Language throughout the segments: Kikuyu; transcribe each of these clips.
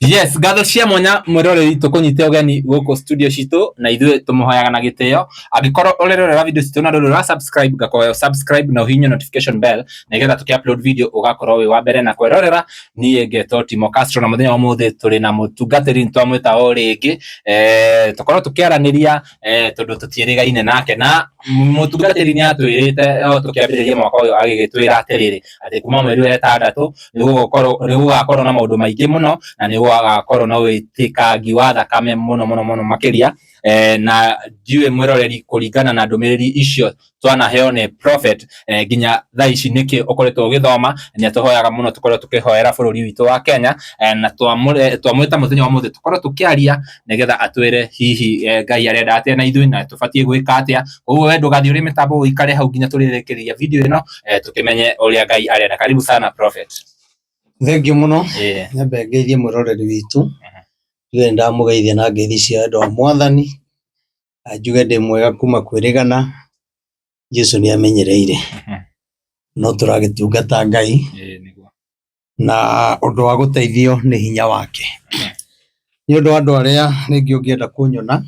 Yes, ngatho cia mwanya mwĩroreri tũkũnyite ũgeni gũkũ studio citũ na ithuĩ tũmũhoyaga na gĩtĩo. Angĩkorwo ũrerorera video citũ na ndũrĩ ũra subscribe, ngakũhoya subscribe na ũhihinye notification bell nĩgetha tũkĩ upload video ũgakorwo wĩ wa mbere na kwĩrorera. Niĩ ngetwo Timo Castro na mũthenya wa ũmũthĩ tũrĩ na mũtungatĩri nĩtwamwĩta o rĩngĩ, tũkorwo tũkĩaranĩria, tondũ tũtiĩrĩgaine nake, na mũtungatĩri nĩ atwĩrĩte o tũkĩambĩrĩria mwaka ũyũ agĩgĩtwĩra atĩrĩrĩ, atĩ kuma mweri wa ĩtandatũ nĩ gũgakorwo na maũndũ maingĩ mũno na nĩ gũgakorwo na ũitĩkangi wa thakame mũno mũno mũno makĩria. Na ndiũĩ mwĩroreri, kũringana na ndũmĩrĩri icio twanaheo nĩ prophet, nginya thaa ici nĩkĩ ũkoretwo ũgĩthoma. Nĩ atũhoyaga mũno tũkorwo tũkĩhoera bũrũri witũ wa Kenya, na twamwĩta mũthenya wa ũmũthĩ tũkorwo tũkĩaria nĩgetha atwĩre hihi Ngai arenda atĩa na ithuĩ na tũbatiĩ gwĩka atĩa. Koguo we ndũgathiĩ ũrĩ mĩtambo, ũikare hau nginya tũrĩrĩkĩria video ĩno, tũkĩmenye ũrĩa Ngai arenda. Karibu sana, prophet. Thengiũ mũno. Nyambe ngeithie mwĩroreri witũ. Njuge nĩndamũgeithia na ngeithi cia wendo wa Mwathani, na njuge ndĩ mwega kuma kwĩrĩgana, Jesũ nĩ amenyereire. No tũragĩtungata Ngai na ũndũ wa gũteithio nĩ hinya wake. Nĩ ũndũ wa andũ arĩa rĩngĩ ũngĩenda kũnyona,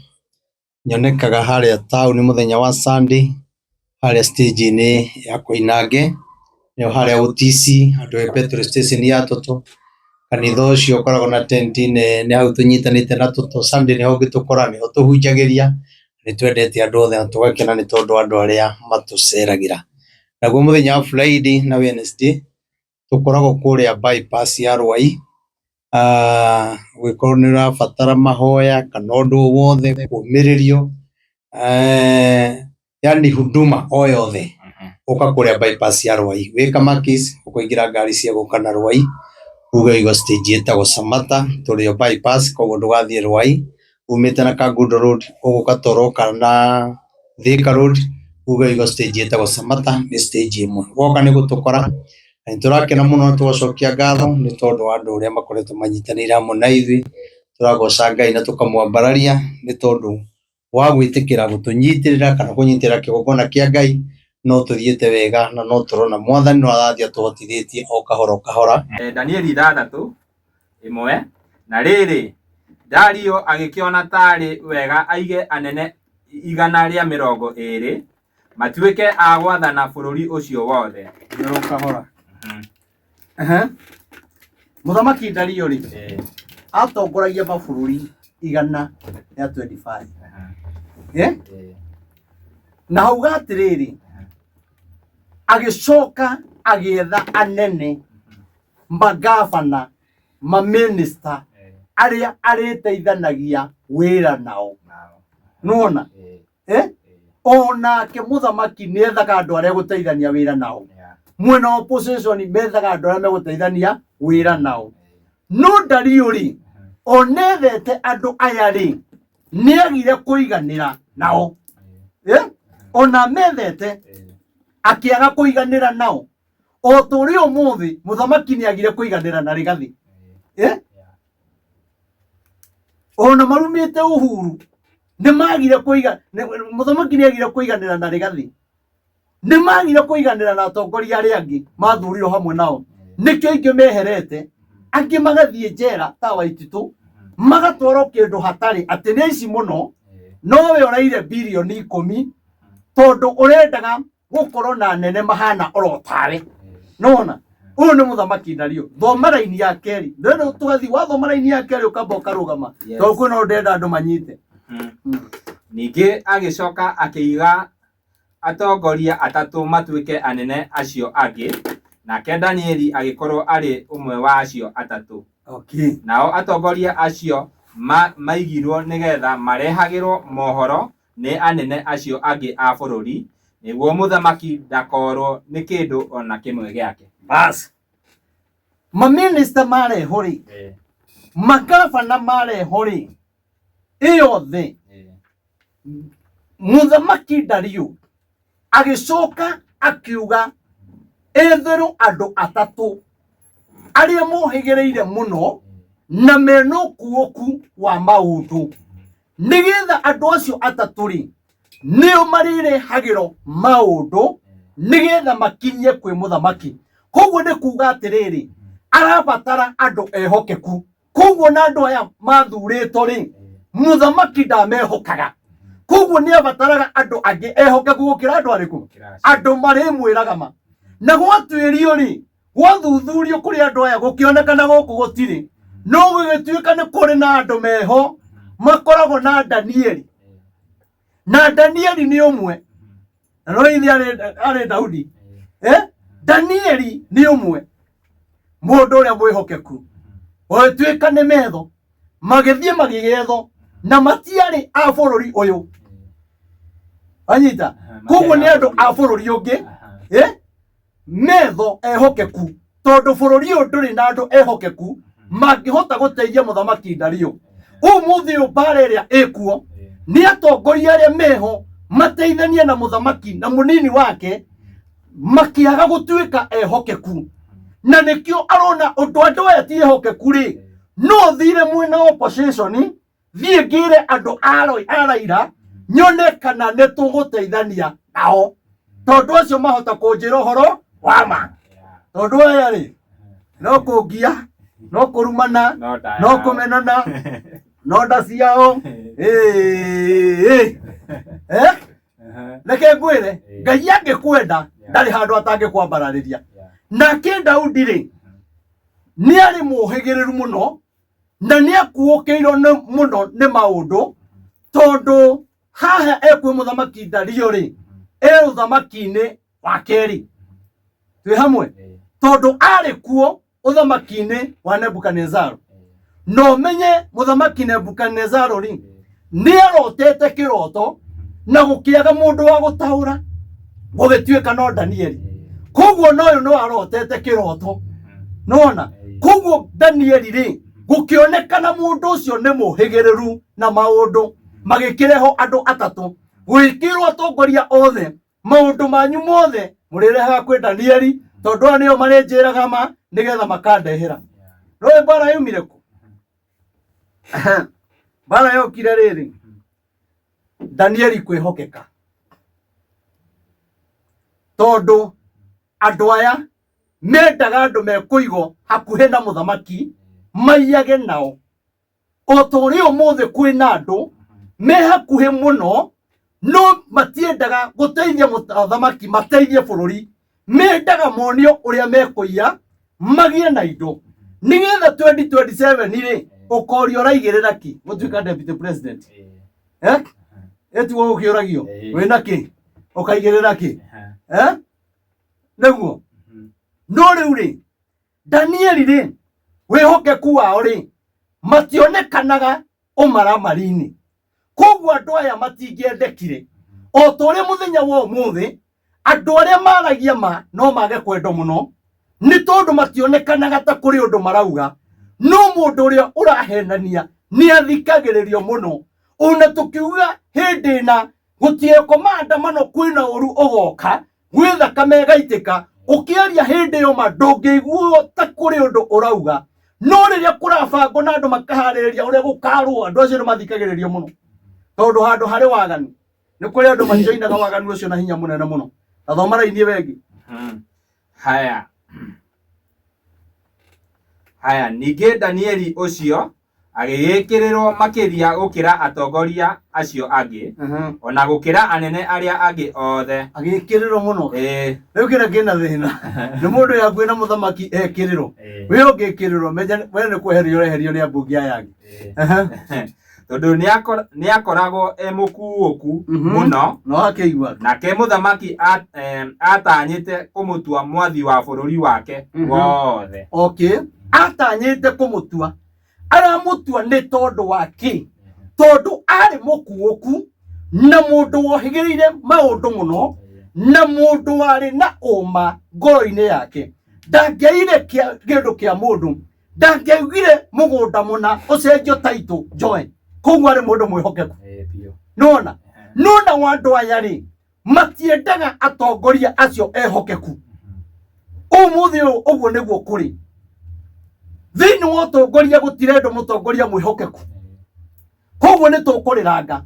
nyonekaga harĩa taũni mũthenya wa Sunday, harĩa stage-inĩ ya Koinange, nĩho harĩa OTC, handũ he petrol station ya Total. Kanitha ũcio ũkoragwo na tent nene hau tũnyitanĩte na Total. Sunday nĩho ũngĩtũkora, nĩho tũhunjagĩria. Nĩ twendete andũ othe na tũgakena nĩ tondũ wa andũ arĩa matũceragĩra. Naguo mũthenya wa Friday na Wednesday tũkoragwo kũrĩa bypass ya Rwai, ũngĩkorwo nĩ ũrabatara mahoya kana ũndũ o wothe, kũũmĩrĩrio, yani huduma o yothe, ũka kũrĩa bypass ya Rwai. Wĩ Kamakis ũkũingĩra ngari cia gũka na Rwai, uge waigua stage ĩtagwo Samata, tũrĩ o bypass, koguo ndũgathiĩ Rwai, umĩte na Kangundo Road ũgũka ta ũroka na Thika Road, uge waigua stage ĩtagwo Samata, nĩ stage ĩmwe. Woka nĩ gũtũkora, na nĩ tũrakena mũno na tũgacokia ngatho nĩ tondũ wa andũ ũrĩa makoretwo manyitanĩire hamwe na ithuĩ. Tũragoca Ngai na tũkamwambararia nĩ tondũ wa gwĩtĩkĩra gũtũnyitĩrĩra kana kũnyitĩrĩra kĩgongona kĩa Ngai. No tũthiĩte wega na no tũrona Mwathani no arathiĩ atũhotithĩtie o kahora o kahora. Danieli 6:1. Na rĩrĩ, Dario agĩkĩona taarĩ wega aige anene 120 matuĩke a gwathana bũrũri ũcio wothe. Oro kahora. Ehe. Mũthamaki Dario rĩ, atongoragia mabũrũri 125. Eh? Na hauga atĩrĩrĩ, agĩcoka agĩetha anene, magavana, mamĩnĩsta arĩa arĩteithanagia wĩra nao. Nĩwona? Eh? Onake mũthamaki nĩ ethaga andũ arĩa gũteithania wĩra nao. Mwena wa opposition methaga andũ arĩa megũteithania wĩra nao. No Dario rĩ, onethete andũ aya rĩ, nĩ agire kũiganĩra nao. Eh? Ona methete akĩaga kũiganĩra nao. O tũrĩ ũmũthĩ mũthamaki nĩ agire kũiganĩra na Rigathi. Eh? Ona marumĩte Uhuru nĩ magire kũiga mũthamaki nĩ agire kũiganĩra na Rigathi. Nĩ magire kũiganĩra na atongoria arĩa angĩ mathurirwo hamwe nao. Nĩkĩo aingĩ meherete, angĩ magathiĩ njera ta Waititũ, magatwarwo kĩndũ hatarĩ atĩ nĩ aici mũno, no we ũraire birioni 10 tondũ ũrendaga gũkorwo na anene mahana oro tawe. Nona ũyũ nĩ mũthamaki Dario. Thoma raini ya kerĩ, ndĩrenda tũgathiĩ wathoma raini ya kerĩ ũkamba ũkarũgama, tondũ kwĩna ũndũ ndĩrenda andũ manyite. Ningĩ agĩcoka akĩiga atongoria atatũ matuĩke anene acio angĩ, nake Danieli agĩkorwo arĩ ũmwe wa acio atatũ. Nao atongoria acio maigirwo nĩgetha marehagĩrwo mohoro nĩ anene acio angĩ a bũrũri, nĩguo mũthamaki ndakoorwo nĩ kĩndũ o na kĩmwe gĩake. Bas, maminista marehwo rĩ, magavana marehwo rĩ, ĩyothe mũthamaki Dario agĩcoka akiuga etherwo andũ atatũ arĩa mohĩgĩrĩire mũno na mena ũkuũku wa maũndũ, nĩgetha andũ acio atatũ rĩ, nĩo marĩrehagĩrwo maũndũ nĩgetha makinyie kwĩ mũthamaki. Koguo nĩ kuga atĩrĩrĩ, arabatara andũ ehokeku. Koguo na andũ aya mathurĩtwo rĩ, mũthamaki ndamehokaga. Koguo nĩ abataraga andũ angĩ ehokeku gũkĩra andũ arĩkũ? Andũ marĩmwĩraga ma. Na gwatuĩrio rĩ, gwathuthurio kũrĩ andũ aya gũkĩonekana gũkũ gũtirĩ, no gũgĩtuĩka nĩ kũrĩ na andũ meho makoragwo na Danieli. Na Danieli nĩ ũmwe, na no ithe arĩ Daudi. Danieli nĩ ũmwe mũndũ ũrĩa mwĩhokeku, ũgĩtuĩka nĩ metho magĩthiĩ magĩgethwo na matiarĩ a bũrũri ũyũ. Anyita, koguo nĩ andũ a bũrũri ũngĩ, metho ehokeku, tondũ bũrũri ũyũ ndũrĩ na andũ ehokeku mangĩhota gũteithia mũthamaki Dario. Ũmũthĩ ũyũ mbara ĩrĩa ĩkuo nĩ atongoria arĩa meho mateithanie na mũthamaki na mũnini wake makĩaga gũtuĩka ehokeku, na nĩkĩo arona ũndũ andũ aya ti ehokeku rĩ, no thire mwena wa opposition, thiĩ ngĩre andũ a Raila nyone kana nĩ tũgũteithania nao, tondũ acio mahota kũnjĩra ũhoro wa ma. Tondũ aya rĩ, no kũngia, no kũrumana, no kũmenana, no nda ciao. Reke ngwĩre, Ngai angĩkwenda ndarĩ handũ atangĩkwambararĩria. Nake Daudi rĩ, nĩ arĩ mũhĩgĩrĩru mũno na nĩ akuũkĩirwo mũno nĩ maũndũ, tondũ haha ekuo mũthamaki Dario rĩ, e ũthamaki-inĩ wa kerĩ. Twĩ hamwe? Tondũ arĩ kuo ũthamaki-inĩ wa Nebukadnezaro. No menye mũthamaki Nebukadnezaro rĩ, nĩ arotete kĩroto na gũkĩaga mũndũ wa gũtaũra, gũgĩtuĩka no Danieli. Koguo no ũyũ no arotete kĩroto, nona koguo Danieli rĩ, gũkĩonekana mũndũ ũcio nĩ mũhĩgĩrĩru na maũndũ, magĩkĩreho andũ atatũ, gwĩkĩrwo atongoria othe maũndũ manyu mothe mũrĩrehaga kwĩ Danieli, tondũ aya nĩo marĩnjĩraga ma nĩgetha makandehera. Rũĩ mbara yumire kũ? Mbara yokire rĩrĩ, Danieli kwĩhokeka, tondũ andũ aya mendaga andũ mekũigwo hakuhĩ na mũthamaki maiyage nao. O ta ũrĩa ũmũthĩ kwĩna andũ me hakuhĩ mũno no matiendaga gũteithia mũthamaki, mateithie bũrũri, mendaga monio ũrĩa mekũiya magĩe na indo nĩgetha 2027 rĩ, ũkorio ũraigĩrĩra ki gũtuĩka deputy president. Ĩtiguo gũkĩũragio wĩna kĩ ũkaigĩrĩra kĩ? Nĩguo. No rĩu rĩ, Danieli rĩ, wĩhokeku wao rĩ, mationekanaga ũmaramari-inĩ, koguo andũ aya matingĩendekire. O ta ũrĩa mũthenya wa ũmũthĩ andũ arĩa maragia ma no mage kwendwo mũno, nĩ tondũ mationekanaga ta kũrĩ ũndũ marauga, no mũndũ ũrĩa ũrahenania nĩ athikagĩrĩrio mũno. Ona tũkiuga hĩndĩ ĩna gũtiekwo maandamano kwĩna ũru ũgoka, gwĩ thakame ĩgaitĩka, ũkĩaria hĩndĩ ĩyo ma ndũngĩiguo ta kũrĩ ũndũ ũrauga, no rĩrĩa kũrabangwo na andũ makaharĩrĩria ũrĩa gũkarũo, andũ acio nĩ mathikagĩrĩrio mũno, tondũ handũ harĩ waganu nĩ kũrĩ andũ majoinaga waganu ũcio na hinya mũnene mũno. Na thoma raini ĩyo ĩngĩ. Haya haya, ningĩ Danieli ũcio agĩgĩkĩrĩrwo makĩria gũkĩra atongoria acio angĩ, ona gũkĩra anene arĩa angĩ othe. Agĩkĩrĩrwo mũno. Rĩu kĩrĩa kĩna thĩna nĩ mũndũ yakuĩ na mũthamaki ekĩrĩrwo, we ũngĩkĩrĩrwo menya we nĩ kweherio ũreherio nĩ ambunge aya angĩ. Tondũ nĩakoragwo e mũkuũku mũno. No akĩigua. Nake mũthamaki atanyĩte kũmũtua mwathi wa bũrũri wake wothe. Okay, atanyĩte kũmũtua, aramũtua nĩ tondũ wa kĩ? Tondũ arĩ mũkuũku na mũndũ wohĩgĩrĩire maũndũ mũno na mũndũ warĩ na ũma ngoro-inĩ yake. Ndangĩaire kĩndũ kĩa mũndũ, ndangĩaugire mũgũnda mũna ũcenjio taitũ njoe, koguo arĩ mũndũ mwĩhokeku. Nona nona wa andũ aya rĩ, matiendaga atongoria acio ehokeku. Ũmũthĩ ũyũ ũguo nĩguo kũrĩ thĩinĩ wa ũtongoria, gũtirendwo mũtongoria mwĩhokeku, koguo nĩ tũkũrĩranga,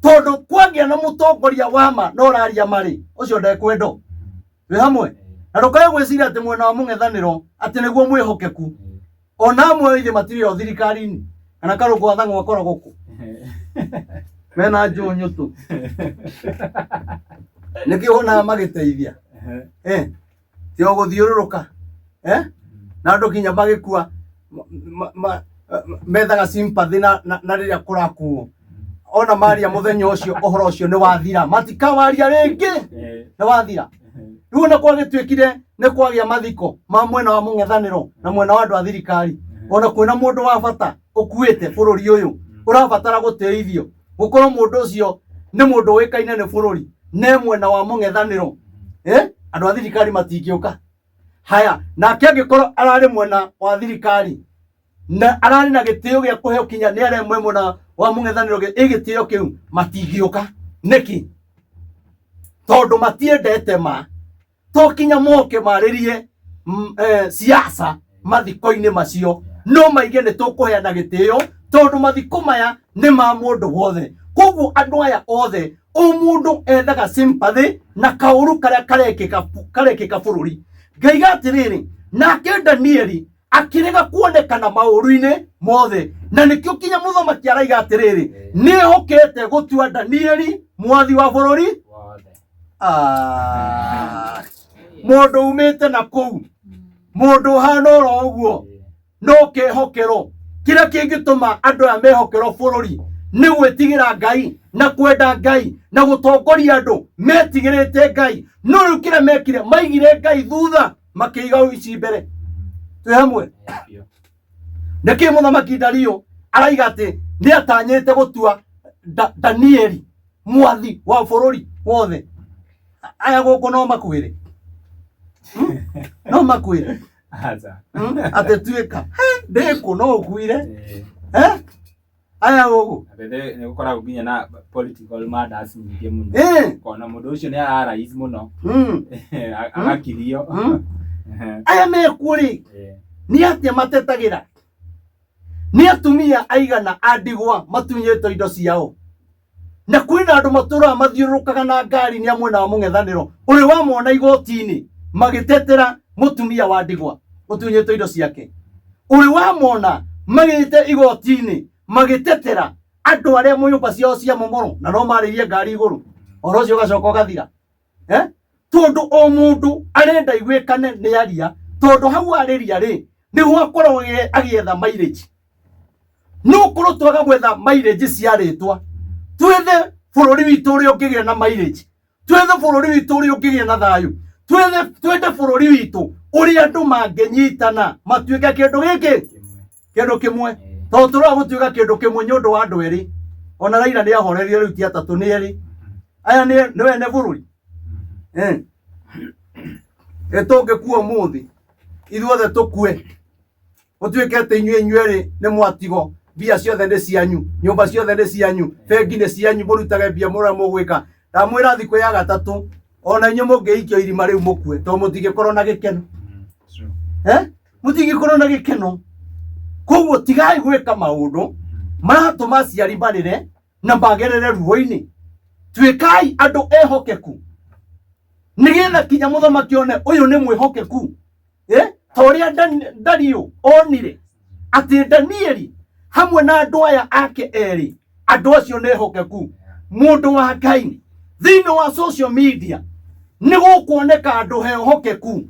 tondũ kwagĩa na mũtongoria wa ma na ũraria marĩ ũcio ndekwendwo. Twĩ hamwe? Na ndũkae gwĩciria atĩ mwena wa mũng'ethanĩro atĩ nĩguo mwĩhokeku. Ona amwe ithe matirĩ o thirikari-inĩ kana karũngũ athang'wa akoragwo kũ mena njũnyũ tu nĩkĩo wonaga magĩteithia. Eh, ti o gũthiũrũrũka, eh, na andũ nginya magĩkua methaga sympathy na rĩrĩa kũrakuo ona maria mũthenya ũcio ũhoro ũcio nĩ wathira, matikawaria rĩngĩ, nĩ wathira. Rĩu ona kwagĩtuĩkire nĩ kwagĩa mathiko ma mwena wa mũng'ethanĩro na mwena wa andũ a thirikari, ona kwĩna mũndũ wa bata ũkuĩte bũrũri ũyũ ũrabatara gũteithio, gũkorwo mũndũ ũcio nĩ mũndũ ũĩkaine nĩ bũrũri ne mwena wa mũng'ethanĩro, eh, andũ a thirikari matingĩũka haya. Nake angĩkorwo ararĩ mwena wa thirikari na ararĩ na gĩtĩo gĩa kũheo kinya nĩ arĩa mwe mwena wa mũng'ethanĩro ĩ gĩtĩo kĩu matingĩũka. Nĩkĩ? Tondũ matiendete ma to kinya moke marĩrie siasa mathiko-inĩ macio, no maige nĩ tũkũheana gĩtĩo tondũ mathiko maya nĩ ma mũndũ wothe. Koguo andũ aya othe o mũndũ ethaga sympathy na kaũru karĩa karekĩka bũrũri. Ngaiga atĩrĩrĩ, nake Danieli akĩrega kuonekana maũru-inĩ mothe, na nĩkĩo kinya mũthamaki araiga atĩrĩrĩ, nĩehokete gũtua Danieli mwathi wa bũrũri. Ah, mũndũ umĩte na kũu, mũndũ ũhana oro ũguo no kehokerwo. Kĩrĩa kĩngĩtũma andũ aya mehokerwo bũrũri nĩ gwĩtigĩra Ngai na kwenda Ngai na gũtongoria andũ metigĩrĩte Ngai. No rĩu kĩrĩa mekire, maigire Ngai thutha makĩiga ici mbere. Twĩ hamwe? Nĩkĩ mũthamaki Dario araiga atĩ nĩ atanyĩte gũtua Danieli mwathi wa bũrũri wothe? Aya gũkũ no makwĩre? No makwĩre? Aca. Atĩ tuĩka ndĩkũ no ũkuire? Eh? Aya gũkũ Bethe nĩ gũkoragwo nginya na political matters nyingĩ mũno. Kona mũndũ ũcio nĩ ararise mũno agakirio. Aya mekuo rĩ, nĩ atĩa matetagĩra? Nĩ atumia aigana a ndigwa matunyĩtwo indo ciao? Na kwĩna andũ matũraga mathiũrũrũkaga na ngari nĩ a mwena wa mũng'ethanĩro ũrĩ wamona igoti-inĩ magĩtetera mũtumia wa ndigwa ũtunyĩtwo indo ciake? Ũrĩ wamona magĩte igoti-inĩ magĩtetera andũ arĩa nyũmba ciao cia momoro na no marĩirie ngari igũrũ, ũhoro ũcio ũgacoka ũgathira? Eh? Tondũ o mũndũ arenda iguĩkane nĩ aria, tondũ hau arĩria rĩ nĩho akoragwo agĩetha mileage. No korwo twaga gwetha mileage cia rĩtwa, twethe bũrũri witũ ũrĩa ũngĩgĩa na mileage, twethe bũrũri witũ ũrĩa ũngĩgĩa na thayũ, twende bũrũri witũ ũrĩa andũ mangĩnyitana matuĩke kĩndũ gĩkĩ, kĩndũ kĩmwe. Tondũ tũroa gũtuĩka kĩndũ kĩmwe nĩ ũndũ wa andũ erĩ. Ona Raila nĩ ahorerie rĩu ti atatũ nĩ erĩ. Aya nĩ ene bũrũri. Ĩ tũngĩkua ũmũthĩ ithuothe tũkue, gũtuĩke atĩ inyuĩ inyuerĩ nĩ mwatigo, mbia ciothe nĩ cianyu, nyũmba ciothe nĩ cianyu, bengi nĩ cianyu, mũrutage mbia mũrĩa mũgwĩka. Ndamwĩra thikũ ya gatatũ ona inyuĩ mũngĩikio irima rĩu mũkue, tondũ mũtingĩkorwo na gĩkeno. Eh? Mũtingĩkorwo na gĩkeno. Koguo tigai gwĩka maũndũ maratũma aciari marĩre na magerere ruo-inĩ. Tuĩkai andũ ehokeku nĩgetha kinya mũthamaki one ũyũ nĩ mwĩhokeku. Eh? Ta ũrĩa Dario onire atĩ Danieli hamwe na andũ aya ake erĩ, andũ acio nĩ ehokeku. Mũndũ wa Ngai, thĩinĩ wa social media nĩ gũkuoneka andũ ehokeku,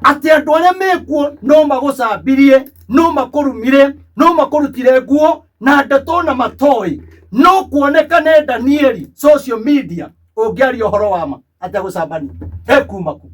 atĩ andũ arĩa mekuo no magũcambirie, no makũrumire, no makũrutire nguo na ndeto na matoĩ, no kuonekane Danieli social media ũngĩaria ũhoro wa ma ategũcambania ekuma ku.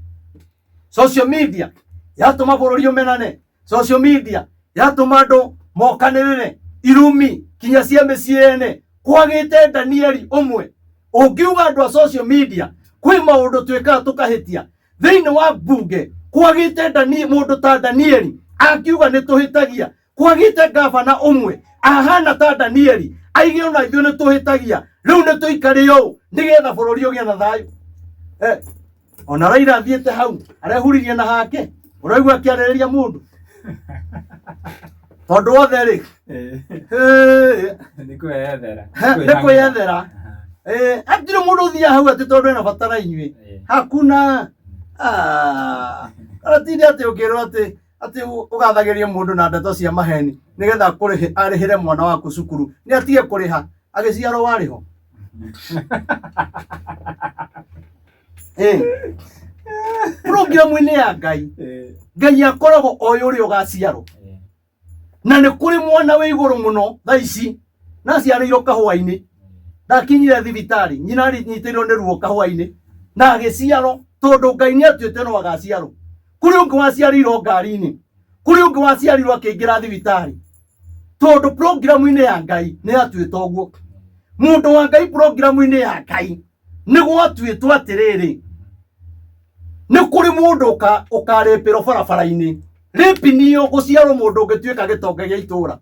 Social media yatũma bũrũri ũmenane, social media yatũma andũ mokanĩrĩre irumi kinya cia mĩciĩ ene. Kwagĩte Danieli ũmwe ũngiuga andũ a social media kwĩ maũndũ twĩkaga tũkahĩtia. Thĩinĩ wa mbunge kwagĩte mũndũ ta Danieli angiuga nĩ tũhĩtagia. Kwagĩte gavana ũmwe ahana ta Danieli aige ona ithuĩ nĩ tũhĩtagia, rĩu nĩ tũikare ũũ nĩgetha bũrũri ũgĩe na thayũ. Ona Raila athiĩte hau arehuririe na hake, ũraigua akĩarĩrĩria mũndũ tondũ othe rĩ Nĩ kwĩyethera. Nĩ kwĩyethera. Hatirĩ mũndũ ũthiaga hau atĩ tondũ ena bata na inyuĩ. Hakuna. Kana tinde atĩ ũkĩrwo atĩ Atĩ ũgathagĩrie mũndũ na ndeto cia maheni nĩgetha akũrĩhe arĩhĩre mwana waku cukuru, nĩ atige kũrĩha agĩciarwo warĩ ho. Eh. Programu-inĩ ya Ngai, Ngai akoragwo oĩ ũrĩa ũgaciarwo. Na nĩ kũrĩ mwana wĩ igũrũ mũno thaa ici na aciarĩirwo kahũa-inĩ, ndakinyire thibitarĩ, nyina anyitĩirwo nĩ ruo kahũa-inĩ na agĩciarwo tondũ Ngai nĩ atuĩte no agaciarwo. Kũrĩ ũngĩ waciarĩirwo ngari-inĩ, kũrĩ ũngĩ waciarirwo akĩingĩra thibitarĩ, tondũ programu-inĩ ya Ngai nĩ yatuĩte ũguo. Mũndũ wa Ngai programu-inĩ ya Ngai nĩ gwatuĩtwo atĩrĩrĩ, nĩ kũrĩ mũndũ ũkarĩpĩrwo barabara-inĩ. Rĩpi niyo gũciarwo mũndũ ũngĩtuĩka gĩtonga gĩa itũra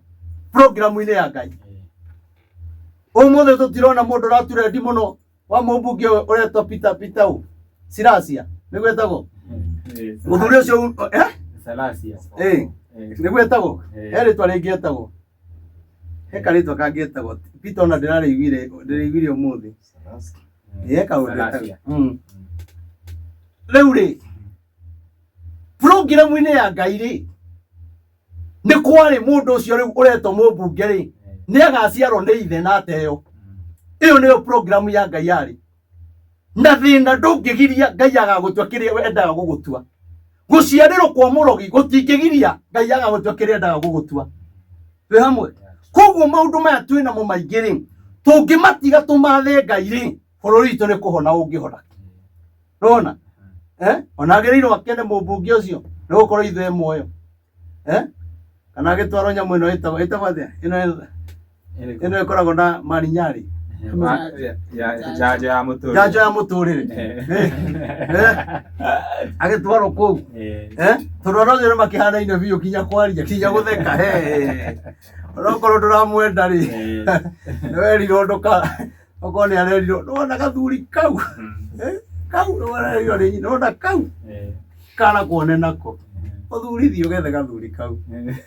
programu-inĩ ya Ngai. Ũmũthĩ tũtirona mũndũ ũraturendi mũno wa mũmbunge ũyũ ũretwo Peter Peter ũ Siracia nĩguo etagwo mũthuri ũcio eh? Salasia. Eh, nĩguo etagwo he rĩtwa rĩngĩ etagwo he karĩtwa kangĩ etagwo Peter ona ndĩrarĩiguire ndĩrĩiguire ũmũthĩ he kaũndũ etagwo Salasia. Rĩu rĩ programu-inĩ ya Ngai rĩ nĩ kwarĩ mũndũ ũcio rĩu ũretwo mũmbunge rĩ nĩ agaciarwo nĩ ithe na ateo. Ĩyo nĩyo programu ya Ngai yarĩ na thĩna ndũngĩgiria Ngai agagũtua kĩrĩa endaga gũgũtua. Gũciarĩrwo kwa mũrogi gũtingĩgiria Ngai agagũtua kĩrĩa endaga gũgũtua. Twĩ hamwe? Koguo maũndũ maya twĩ namo maingĩ rĩ, tũngĩmatiga tũmathe Ngai rĩ, bũrũri witũ nĩ kũhona ũngĩhona. Nĩwona? Eh? Ona agĩrĩirwo akene mũmbunge ũcio nĩ gũkorwo ithe e muoyo. Eh? Kana agĩtwarwo nyamũ ĩno ĩtagwo ĩtagwo atĩa? Ĩno ĩno ĩkoragwo na marinyarĩ. Njanjo ya mũtũrĩre. Njanjo ya mũtũrĩre. Agĩtwarwo kũu. Eh? Tondũ andũ acio nĩ makĩhanaine biũ kinya kwaria, kinya gũtheka. Onokorwo ndũramwenda rĩ, nĩ werirwo ndũka okorwo nĩ arerirwo nĩwona gathuri kau kau nĩwarerirwo nĩ nyina nĩwona kau kana kuone nako mũthuri thiĩ ũgethe gathuri kau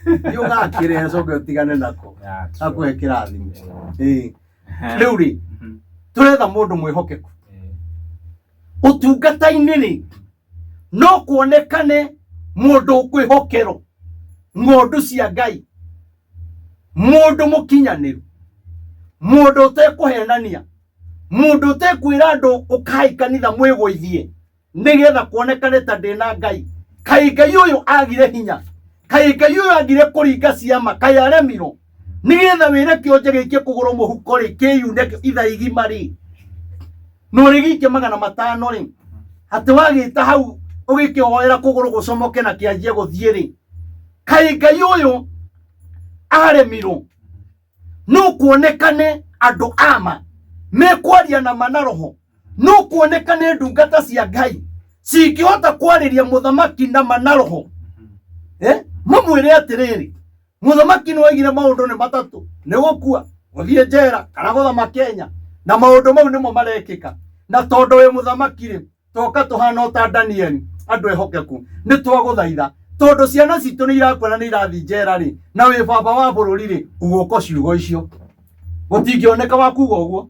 thiĩ ũgakĩrehe coke ũtigane nako akũhe kĩrathimo. Ĩĩ. Rĩu rĩ tũretha mũndũ mwĩhokeku ũtungata-inĩ rĩ, no kuonekane mũndũ ũkwĩhokerwo ng'ondu cia Ngai, mũndũ mũkinyanĩru, mũndũ ũtekũhenania, mũndũ ũtekwĩra andũ ũkai kanitha mwĩgũithie nĩgetha kuonekane ta ndĩna Ngai. Kaĩ Ngai ũyũ agire hinya? Kaĩ Ngai ũyũ agire kũringa ciama? Kaĩ aremirwo? Nĩgetha wĩre kĩonje gĩikie kũgũrũ mũhuko rĩ, kĩyune ithaa igima rĩ, na ũrĩgĩikie 500 rĩ, atĩ wagĩta hau ũgĩkĩhoera kũgũrũ gũcomoke na kĩanjie gũthiĩ rĩ, kaĩ Ngai ũyũ aremirwo? No kuonekane andũ ama mekwaria na ma na roho, no kuonekane ndungata cia Ngai cingĩhota kwarĩria mũthamaki na ma na roho, mamwĩre atĩrĩrĩ, mũthamaki nĩ oigire maũndũ nĩ matatũ, nĩ gũkua, gũthiĩ njera kana gũthama Kenya, na maũndũ mau nĩmo marekĩka. Na tondũ wĩ mũthamaki rĩ, toka tũhana o ta Danieli, andũ ehokeku, nĩ twagũthaitha tondũ ciana citũ nĩ irakua na nĩ irathiĩ njera rĩ, na wĩ baba wa bũrũri rĩ, ugũko ciugo icio gũtingĩoneka wa kuga ũguo,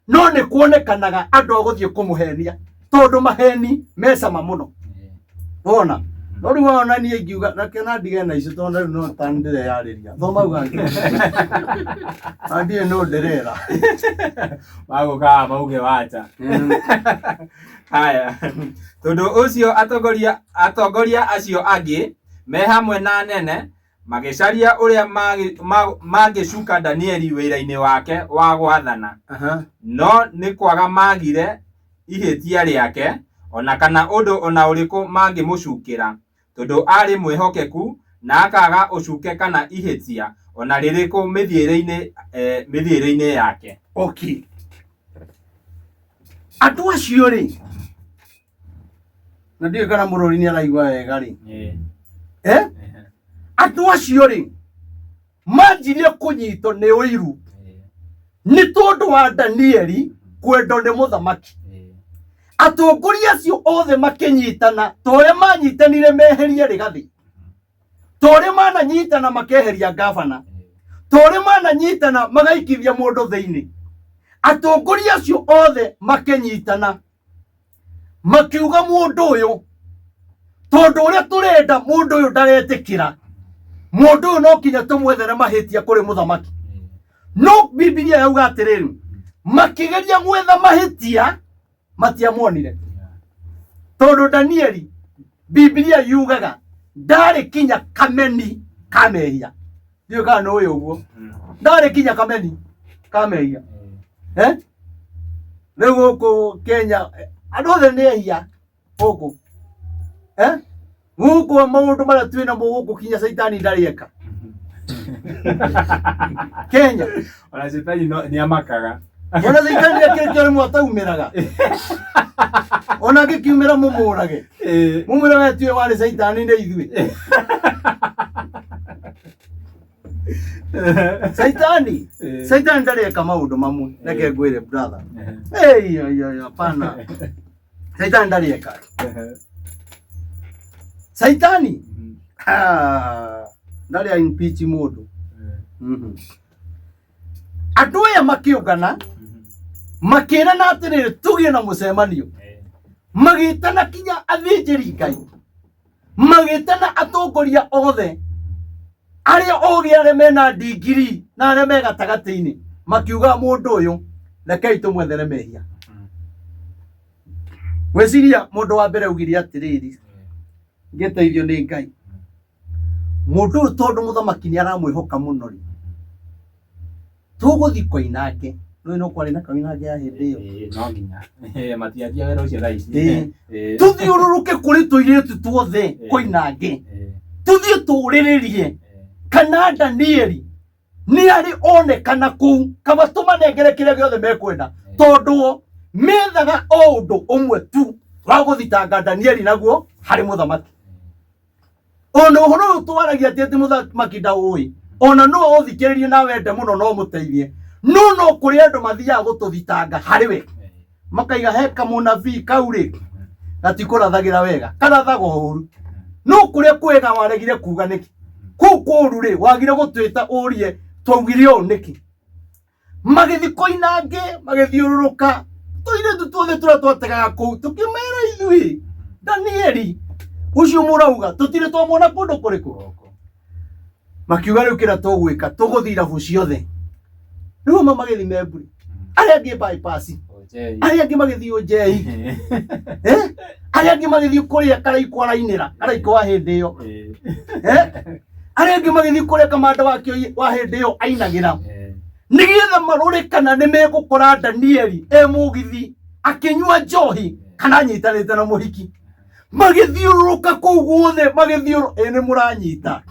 no nĩ kuonekanaga andũ a gũthiĩ kũmũhenia tondũ maheni me cama mũno. Wona no rĩu wona niĩ ingiuga reke na ndige na icio tondũ rĩu no ta ndĩreyarĩria thoma uga na ndiĩ no ndĩrera Magũkaga mauge wacha. Haya, tondũ ũcio atongoria acio angĩ me hamwe na anene magĩcaria ũrĩa mangĩcuka Danieli wĩra-inĩ wake wa gwathana, no nĩ kwaga magire ihĩtia rĩake ona kana ũndũ ona ũrĩkũ mangĩmũcukĩra, tondũ aarĩ mwĩhokeku na akaga ũcuke kana ihĩtia ona rĩrĩkũ mĩthiĩre-inĩ yake. Okay. Andũ acio rĩ, na ndiũĩ kana mũrori nĩ araigua wega rĩ, Andũ acio rĩ manjirie kũnyitwo nĩ ũiru nĩ tondũ wa Danieli kwendwo nĩ mũthamaki. Atongoria acio othe makĩnyitana ta ũrĩa manyitanire meherie Rigathi, ta ũrĩa mananyitana makeheria ngabana, ta ũrĩa mananyitana magaikithia mũndũ thĩinĩ. Atongoria acio othe makĩnyitana makiuga mũndũ ũyũ Tondũ ũrĩa tũrenda mũndũ ũyũ ndaretĩkĩra, mũndũ ũyũ no kinya tũmwethere mahĩtia kũrĩ mũthamaki. No Bibilia yauga atĩrĩrĩ, makĩgeria gwetha mahĩtia matiamuonire. Tondũ Danieli, Bibilia yugaga ndarĩ kinya kameni ka mehia. Ndiũĩ kana nĩ ũĩ ũguo. Ndarĩ kinya kameni ka mehia. Eh? Rĩu gũkũ Kenya andũ othe nĩ ehia gũkũ. Eh? Gũkũ maũndũ marĩa twĩ namo gũkũ kinya caitani ndarĩ eka. Kenya. Ona cetani nĩ amakaga. Ona caitani akĩrĩkia rĩmwe ataumĩraga. Ona angĩkiumĩra mũmũrage. Mũmwĩre we tiwe warĩ caitani nĩ ithuĩ. Caitani. Caitani ndarĩ eka maũndũ mamwe. Reke ngwĩre brother. Ei, ai, ai, hapana. Caitani ndarĩ eka. Caitani. Ah, ndarĩ a impeach mũndũ. Andũ aya makĩũngana makĩrana atĩrĩrĩ tũgĩe na mũcemanio, magĩtana kinya athĩnjĩri Ngai, magĩtana atongoria othe arĩa ogĩ, arĩa mena ndigiri na arĩa me gatagatĩ-inĩ, makiuga mũndũ ũyũ rekei tũmwethere mehia. Gwĩciria mũndũ wa mbere augire atĩrĩrĩ, ngĩteithio nĩ Ngai, mũndũ ũyũ tondũ mũthamaki nĩ aramwĩhoka mũno rĩ, tũgũthiĩ koinange. Nĩũĩ no kwarĩ na koinange ya hĩndĩ ĩyo. Ĩĩ, no nginya. Matianjia wĩra ũcio thaa ici. Ĩĩ. Tũthiũrũrũke kũrĩ tũirĩtu tuothe koinange, tũthiĩ tũrĩrĩrie kana Danieli nĩ arĩ onekana kũu, kaba tũmanengere kĩrĩa gĩothe mekwenda, tondũ methaga o ũndũ ũmwe tu wa gũthitanga Danieli naguo harĩ mũthamaki. Ona ũhoro ũyũ twaragia ti atĩ mũthamaki ndaũĩ, ona no ũthikĩrĩrie na wende mũno no mũteithie, no no kũrĩ andũ mathiaga gũtũthitanga harĩ we, makaiga he kamũnabii kau rĩ gatikũrathagĩra wega, karathaga ũru. No kũrĩa kwega waregire kuga nĩkĩ? Kũu kũru rĩ wagire gũtwĩta ũrie twaugire ũũ nĩkĩ? Magĩthiĩ koinange, magĩthiũrũrũka tũirĩtu tuothe tũrĩa twategaga kũu, tũkĩmera ithuĩ Danieli ũcio mũrauga tũtirĩ twamwona kũndũ kũrĩkũ. Makiuga rĩu kĩrĩa tũgwĩka, tũgũthiĩ irabu ciothe. Rĩu amwe magĩthiĩ Memburi, arĩa angĩ bypass, arĩa angĩ magĩthiĩ Ũnjei, eh? Arĩa angĩ magĩthiĩ kũrĩa Karaikũ arainĩra, Karaikũ wa hĩndĩ ĩyo, eh? Arĩa angĩ magĩthiĩ kũrĩa kamanda wakĩo wa hĩndĩ ĩyo ainagĩra, nĩgetha marore kana nĩ megũkora Danieli e mũgithi akĩnyua njohi kana anyitanĩte na mũhiki. Magĩthiũrũrũka kũu guothe, magĩthiũrũ ĩ nĩ mũranyita,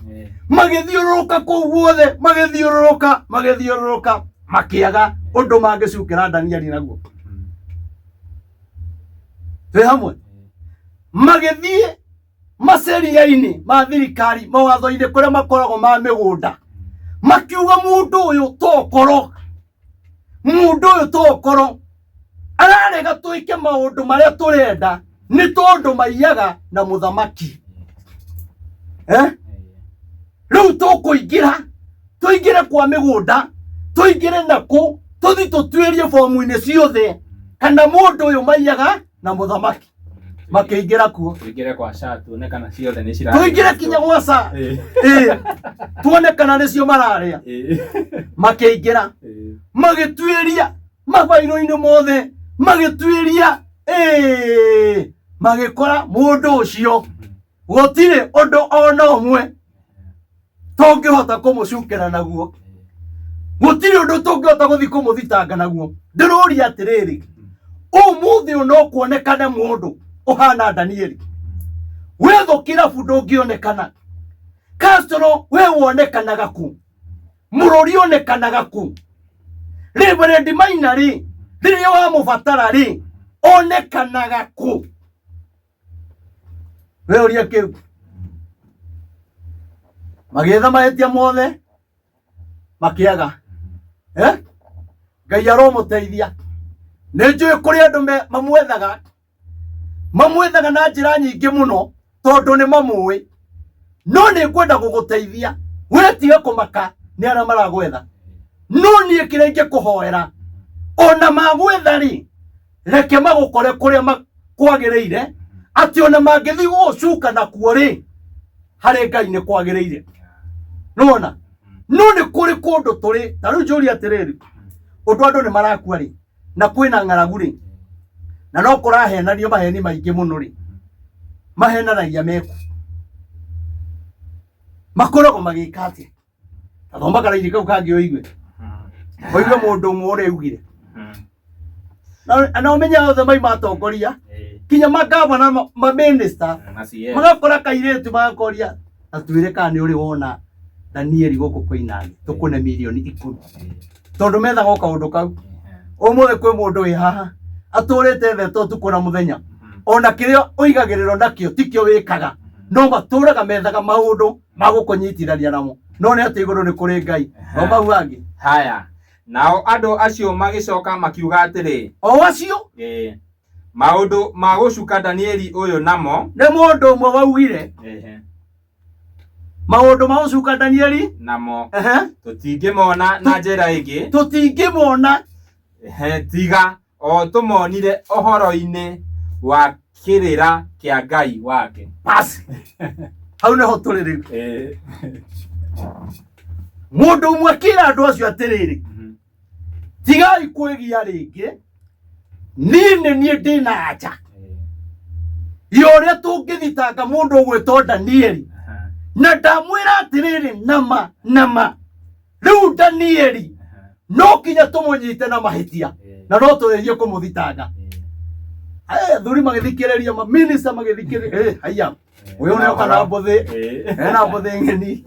magĩthiũrũrũka kũu guothe, magĩthiũrũrũka, magĩthiũrũrũka, makĩaga ũndũ mangĩcukĩra Danieli naguo. Twĩ hamwe? Magĩthiĩ maceria-inĩ ma thirikari, mawatho-inĩ kũrĩa makoragwo ma mĩgũnda, makiuga mũndũ ũyũ tokorwo, mũndũ ũyũ tokorwo ararega twĩke maũndũ marĩa tũrenda nĩ tondũ maiyaga na mũthamaki. Eh? Rĩu tũkũingĩra, tũingĩre kwa mĩgũnda, tũingĩre nakũ, tũthi tũtuĩrie bomu-inĩ ciothe kana mũndũ ũyũ maiyaga na mũthamaki. Makĩingĩra kuo. Tũingĩre kwa SHA tuone kana ciothe nĩ cira. Tũingĩre kinya gwa SHA, ĩĩ, tuone kana nĩcio mararĩa. Makĩingĩra, magĩtuĩria mabairũ-inĩ mothe, magĩtuĩria, ĩĩ, magĩkora mũndũ ũcio gũtirĩ ũndũ ona ũmwe tũngĩhota kũmũcukĩra naguo, gũtirĩ ũndũ tũngĩhota gũthiĩ kũmũthitanga naguo. Ndĩrũria atĩrĩrĩ, ũmũthĩ ũyũ no kuonekane mũndũ ũhana Danieli? Wethwo kĩrabu ndũngĩonekana. Castro, we wonekanaga kũ? Mũrũri onekanaga kũ? Reverend Maina rĩ, rĩrĩa wamũbatara rĩ, onekanaga kũ? We ũria kĩu. Magĩetha mahĩtia mothe makĩaga. Eh? Ngai aromũteithia. Nĩ njũĩ kũrĩ andũ mamwethaga, mamwethaga na njĩra nyingĩ mũno tondũ nĩ mamũĩ, no nĩ ngwenda gũgũteithia we tiga kũmaka nĩ arĩa maragwetha. No niĩ kĩrĩa ingĩkũhoera, ona magwetha rĩ, reke magũkore kũrĩa kwagĩrĩire. Atĩ ona mangĩthiĩ gũgũcuka nakuo rĩ, harĩ Ngai nĩ kwagĩrĩire. Nĩwona? No nĩ kũrĩ kũndũ tũrĩ, ta rĩu njũrie atĩrĩrĩ, ũndũ andũ nĩ marakua rĩ, na kwĩna ng'aragu rĩ, na no kũrahenanio maheni maingĩ mũno rĩ, mahenanagia meku. Makoragwo magĩka atĩa? Ta thoma karaini kau kangĩ ũigue. Ũigue mũndũ ũmwe ũrĩa augire. Na ũmenye othe maima atongoria, kinya magavana, maminista, magakora kairĩtu magakoria, na twĩre kana nĩ ũrĩ wona Danieli gũkũ Koinange, tũkũne mirioni 10. Tondũ methaga o kaũndũ kau. Ũmũthĩ kwĩ mũndũ wĩ haha atũrĩte ethetwo ũtukũ na mũthenya, ona kĩrĩa ũigagĩrĩrwo nakĩo tikĩo wĩkaga, no matũraga methaga maũndũ ma gũkũnyitithania namo. No nĩ atĩ igũrũ nĩ kũrĩ Ngai. No mau angĩ. Haya. Nao andũ acio magĩcoka makiuga atĩrĩ, O acio Ĩĩ. Maũndũ ma gũcuka Danieli ũyũ namo nĩ mũndũ ũmwe waugire maũndũ ma gũcuka Danieli namo tũtingĩmona na njĩra ĩngĩ, tũtingĩmona tiga o tũmonire ũhoro-inĩ wa kĩrĩra kĩa Ngai wake. Basi hau nĩho tũrĩ rĩu. Mũndũ ũmwe akĩra andũ acio atĩrĩrĩ, tigai kwĩgia rĩngĩ, niĩ nĩ niĩ ndĩna anja ya ũrĩa tũngĩthitanga mũndũ ũgwĩtwo Danieli, na ndamwĩra atĩrĩrĩ, nama nama rĩu Danieli no kinya tũmũnyite na mahĩtia na no tũrĩrie kũmũthitanga. Athuri magĩthikĩrĩria, maminista magĩthikĩrĩria, haiya ũyũ nĩoka na mbũthĩ, ena mbũthĩ ng'eni,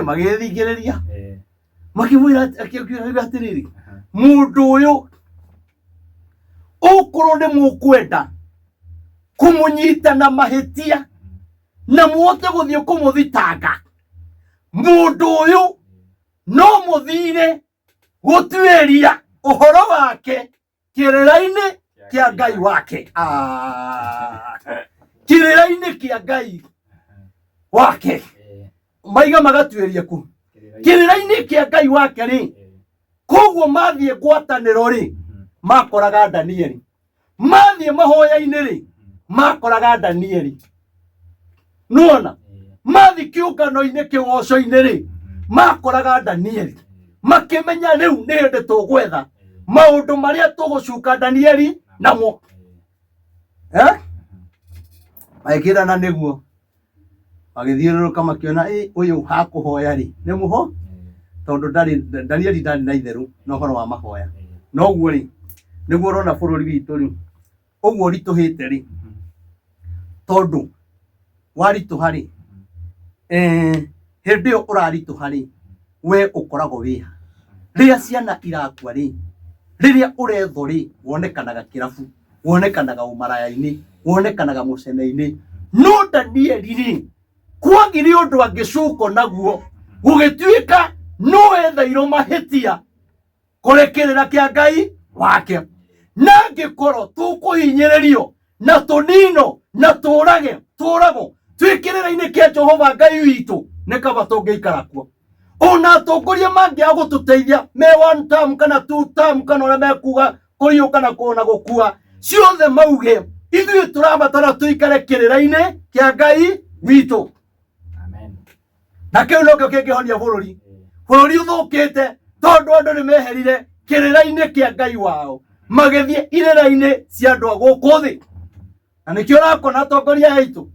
magĩthikĩrĩria makĩmwĩra akiuga atĩrĩrĩ, mũndũ ũyũ ũkorwo nĩ mũkwenda kũmũnyita na mahĩtia na mũhote gũthiĩ kũmũthitanga, mũndũ ũyũ no mũthire gũtuĩria ũhoro wake kĩrĩra-inĩ kĩa Ngai wake. Kĩrĩra-inĩ kĩa Ngai wake maiga magatuĩria ku kĩrĩra-inĩ kĩa Ngai wake rĩ. Koguo mathiĩ ngwatanĩro rĩ, makoraga Danieli, mathiĩ mahoya-inĩ rĩ, makoraga Danieli, nĩwona, mathiĩ kĩũngano-inĩ kĩgoco-inĩ rĩ, makoraga Danieli, makĩmenya rĩu nĩ hĩndĩ tũgwetha maũndũ marĩa tũgũcuka Danieli namo. Magĩkĩrana nĩguo magĩthiũrũrũka makĩona ĩ ũyũ hakũhoya rĩ nĩ mũho, tondũ ndarĩ Danieli ndarĩ na itherũ na ũhoro wa mahoya. Noguo rĩ, nĩguo ũrona bũrũri witũ rĩ ũguo ũritũhĩte rĩ, tondũ waritũha rĩ, hĩndĩ ĩyo ũraritũha rĩ, we ũkoragwo wĩha. Rĩrĩa ciana irakua rĩ, rĩrĩa ũrethwo rĩ, wonekanaga kĩrabu, wonekanaga ũmaraya-inĩ, wonekanaga mũcene-inĩ. No Danieli rĩ, kwagire ũndũ angĩcukwo naguo, gũgĩtuĩka no etheirwo mahĩtia kũrĩ kĩrĩra kĩa Ngai wake. Na angĩkorwo tũkũhinyĩrĩrio na tũnino na tũrage tũragwo twĩ kĩrĩra-inĩ kĩa Jehova Ngai witũ, nĩ kaba tũngĩikara kuo. Ona atongoria mangĩaga gũtũteithia me one term kana two term kana ũrĩa mekuga kũriũka na kũna gũkua ciothe mauge, ithuĩ tũrabatara tũikare kĩrĩra-inĩ kĩa Ngai witũ. Amen. Na kĩu nokĩo kĩngĩhonia bũrũri. Bũrũri ũthũkĩte tondũ andũ nĩ meherire kĩrĩra-inĩ kĩa Ngai wao, magĩthiĩ irĩra-inĩ cia andũ a gũkũ thĩ. Na nĩkĩo ũrakona atongoria aitũ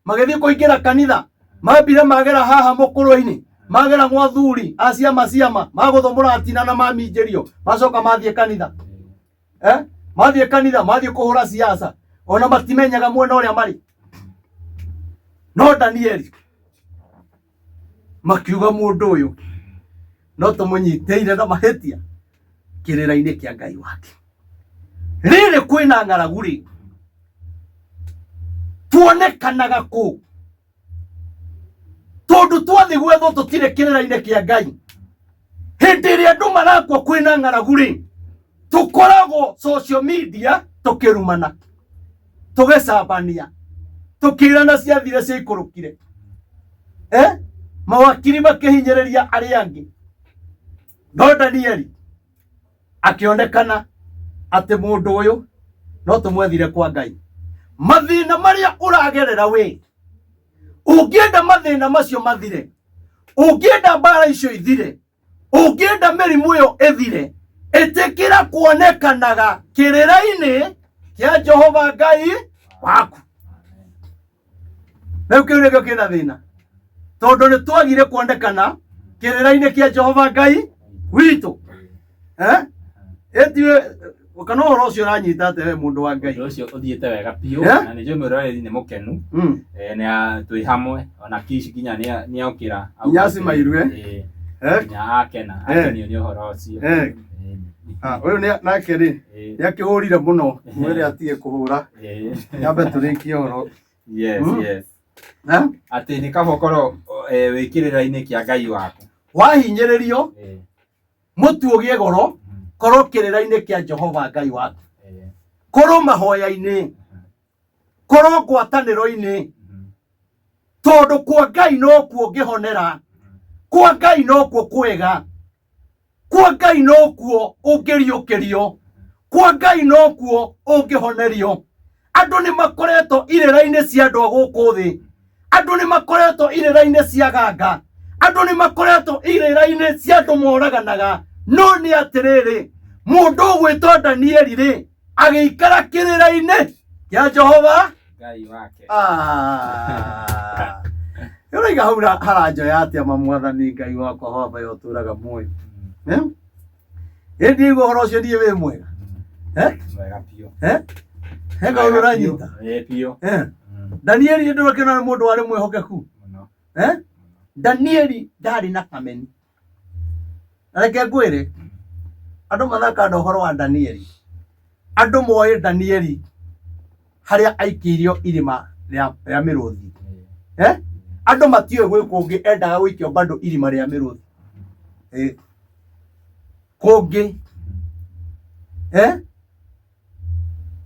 magĩthiĩ kũingĩra kanitha, mambire magera haha mũkũrũ-inĩ, magera gwa thuri a ciama ciama, magũthwo mũratina na maminjĩrio, macoka mathiĩ kanitha. Mathiĩ kanitha, mathiĩ kũhũra siasa, ona matimenyaga mwena ũrĩa marĩ. No Danieli makiuga mũndũ ũyũ no tũmũnyitĩire na mahĩtia kĩrĩra-inĩ kĩa Ngai wake. Rĩrĩ kwĩna ng'aragu rĩ, tuonekanaga kũ? Tondũ twathiĩ gwethwo tũtirĩ kĩrĩra-inĩ kĩa Ngai. Hĩndĩ ĩrĩa andũ marakua kwĩna ng'aragu rĩ, tũkoragwo social media tũkĩrumana, tũgĩcambania, tũkĩrana ciathire ciaikũrũkire. Mawakiri makĩhinyĩrĩria arĩa angĩ. No Danieli akĩonekana atĩ mũndũ ũyũ no tũmwethire kwa Ngai. Mathĩna marĩa ũragerera we, ũngĩenda mathĩna macio mathire, ũngĩenda mbara icio ithire, ũngĩenda mĩrimũ ĩyo ĩthire, ĩtĩkĩra kuonekanaga kĩrĩra-inĩ kĩa Jehova Ngai waku. Rĩu kĩu nĩkĩo kĩna thĩna, tondũ nĩ twagire kuonekana kĩrĩra-inĩ kĩa Jehova Ngai witũ. Eh? Ĩtiwe kana ũhoro ũcio ũranyita atĩa we mũndũ wa Ngai? Ũndũ ũcio ũthiĩte wega biũ Yeah? na nĩ njũĩ mwĩroreri nĩ mũkenu. Mm. Nĩ twĩ hamwe ona Kish nginya nĩ okĩra. Nginya acimairwe. Eh? Nginya akena akenio nĩ ũhoro ũcio. Ah, ũyũ nake rĩ nĩ akĩhũrire mũno, mwĩre atige kũhũra, nyambe tũrĩkie ũhoro. Yes, yes. Eh? Atĩ nĩ kaba ũkorwo wĩ kĩrĩra-inĩ kĩa Ngai waku. Wahinyĩrĩrio mũtu ũgĩe goro, korwo kĩrĩra-inĩ kĩa Jehova Ngai waku, korwo mahoya-inĩ, korwo ngwatanĩro-inĩ, tondũ kwa Ngai nokuo ũngĩhonera, kwa Ngai nokuo kwega, kwa Ngai nokuo ũngĩriũkĩrio, kwa Ngai nokuo ũngĩhonerio. Andũ nĩ makoretwo irĩra-inĩ cia andũ a gũkũ thĩ, andũ nĩ makoretwo irĩra-inĩ cia ganga, andũ nĩ makoretwo irĩra-inĩ cia andũ moraganaga. No nĩ atĩrĩrĩ, mũndũ ũgwĩtwo Danieli rĩ, agĩikara kĩrĩra-inĩ kĩa Jehova Ngai wake. Ah. Ũraiga hau haranjoya atĩa ma mwathani Ngai wakwa wamba ũtũraga muoyo. Eh? Ĩndĩ igua ũhoro ũcio ndiĩ wĩ mwega. Eh? Mwega biũ. Eh? He kaũndũ ũranyita. Biũ. Eh? Danieli ndũrakĩona nĩ mũndũ warĩ mwĩhokeku. Mũno. Eh? Danieli ndarĩ na kameni. Na reke ngwĩre, andũ mathakaga na ũhoro wa Danieli. Andũ moĩ Danieli harĩa aikĩirio irima rĩa mĩrũthi. Eh? Andũ matiũĩ gwĩ kũngĩ endaga gũikio bado irima rĩa mĩrũthi. Kũngĩ. Eh?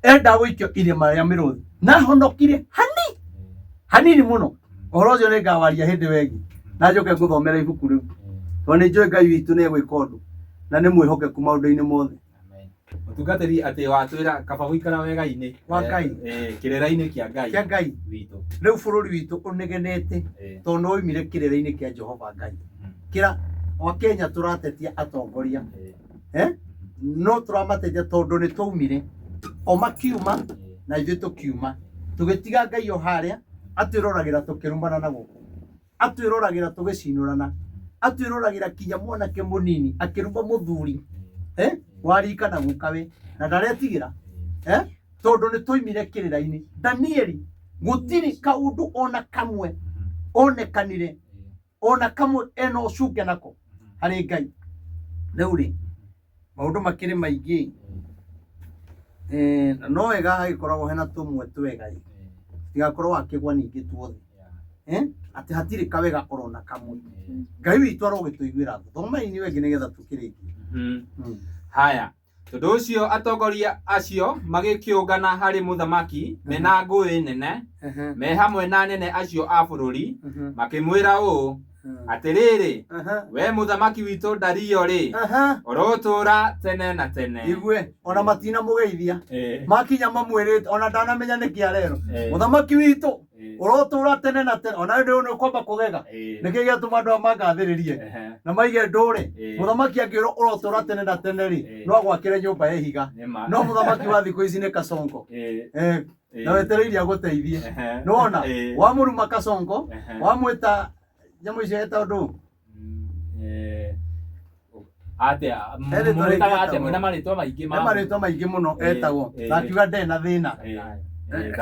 Endaga gũikio irima rĩa mĩrũthi. Na honokire hani hanini mũno. Ũhoro ũcio nĩ ngawaria hĩndĩ wegi. Na njoke ngũthomera ibuku rĩu. Tondũ nĩ njũĩ Ngai witũ nĩ egwĩka ũndũ. Na nĩ mwĩhokeku maũndũ-inĩ mothe. Mũtungatĩri atĩ watwĩra kaba gũikara wega-inĩ Wa Ngai. Kĩrĩra-inĩ kĩa Ngai Kĩa Ngai. witũ. Rĩu bũrũri witũ ũnegenete tondũ nĩ woimire kĩrĩra-inĩ kĩa Jehova Ngai. Kĩra o Kenya tũratetia atongoria. No tũramatetia tondũ nĩ twaumire. O makiuma na ithuĩ tũkiuma. Tũgĩtiga Ngai o harĩa atwĩroragĩra tũkĩrumana na gũkũ. Atwĩroragĩra tũgĩcinũrana. Atwĩroragĩra kinya mwanake mũnini akĩruma mũthuri. Warika na gukawe na ndaretigĩra. Tondũ nĩ twaimire kĩrĩra-inĩ. Danieli gũtirĩ kaũndũ ona kamwe onekanire ona kamwe ena ũcunge nako harĩ Ngai. Rĩu rĩ maũndũ makĩrĩ maingĩ. Na no wega hagĩkoragwo hena tũmwe twega ĩ. Tigakorwo akĩgwa ningĩ tuothe. Atĩ hatirĩ kawega orona kamwe. Ngai witũ arogĩtũiguĩra tha. Thomai inyuĩ angĩ nĩgetha tũkĩrĩkie. Haya. Tondũ ũcio atongoria acio magĩkĩũngana harĩ mũthamaki mena ngũĩ nene, me hamwe na anene acio a bũrũri, makĩmwĩra ũũ, atĩrĩrĩ, we mũthamaki witũ Dario rĩ, ũrotũũra tene na tene. Igue, ona matina mũgeithia. Makinya mamwĩrĩte, ona ndanamenya nĩkĩ arerwo. Mũthamaki witũ, ũrotũũra tene na tene. Ona rĩu nĩ ũkwamba kũgega. Nĩkĩ gĩatũma andũ aya mangathĩrĩrie? Na maige ndũre. Mũthamaki angĩrwo ũrotũũra tene na tene rĩ, no agwakĩre nyũmba ya ihiga. No mũthamaki wa thikũ ici nĩ Kasongo. Na wetereire agũteithie. Nĩwona? Wamũruma Kasongo, wamwĩta nyamũ icio etagwo ndũ? Atĩa? He rĩtwa rĩngĩ Mwĩtaga atĩa? etagwo. Mwĩna marĩtwa maingĩ He marĩtwa maingĩ mũno etagwo. Na akiuga ndarĩ na thĩna.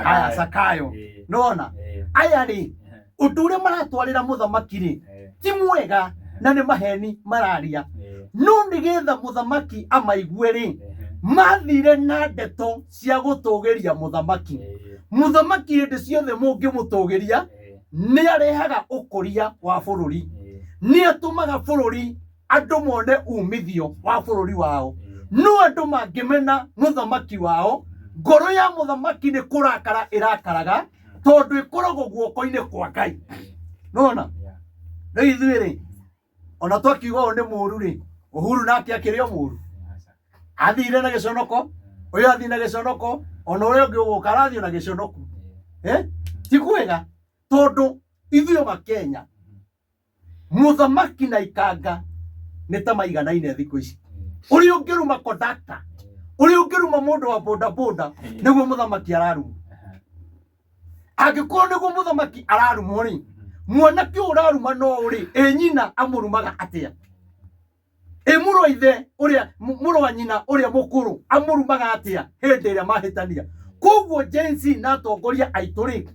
Haya, Zakayo. Nĩwona? Aya rĩ, ũndũ ũrĩa maratwarĩra mũthamaki rĩ, ti mwega na nĩ maheni mararia. No nĩgetha mũthamaki amaigue rĩ, mathire na ndeto cia gũtũgĩria mũthamaki. Mũthamaki hĩndĩ ciothe mũngĩmũtũgĩria, nĩ arehaga ũkũria wa bũrũri. Nĩ atũmaga bũrũri andũ mone umithio wa bũrũri wao. No andũ mangĩmena mũthamaki wao, ngoro ya mũthamaki nĩ kũrakara ĩrakaraga, tondũ ĩkoragwo guoko-inĩ kwa Ngai. Nĩwona? Rĩu ithuĩ rĩ, ona twakiuga ũyũ nĩ mũru rĩ, Uhuru nake akĩrĩ o mũru. Athire na gĩconoko, ũyũ athiĩ na gĩconoko, ona ũrĩa ũngĩ ũgũka arathiĩ na gĩconoko. Eh? Ti kwega tondu ithuĩ wa Kenya muthamaki na ikanga nĩ ta maiganaine thikũ ici. Ũrĩa ũngĩruma conductor, ũrĩa ũngĩruma mũndũ wa boda boda nĩguo mũthamaki araruma. Angĩkorwo nĩguo mũthamaki ararumwo rĩ, mwanake ũyũ ũraruma no ũrĩ ĩ nyina amũrumaga atĩa? Ĩ mũrũ wa ithe ũrĩa mũrũ wa nyina ũrĩa mũkũrũ amũrumaga atĩa hĩndĩ ĩrĩa mahĩtania? Koguo Gen Z na atongoria aitũ rĩ,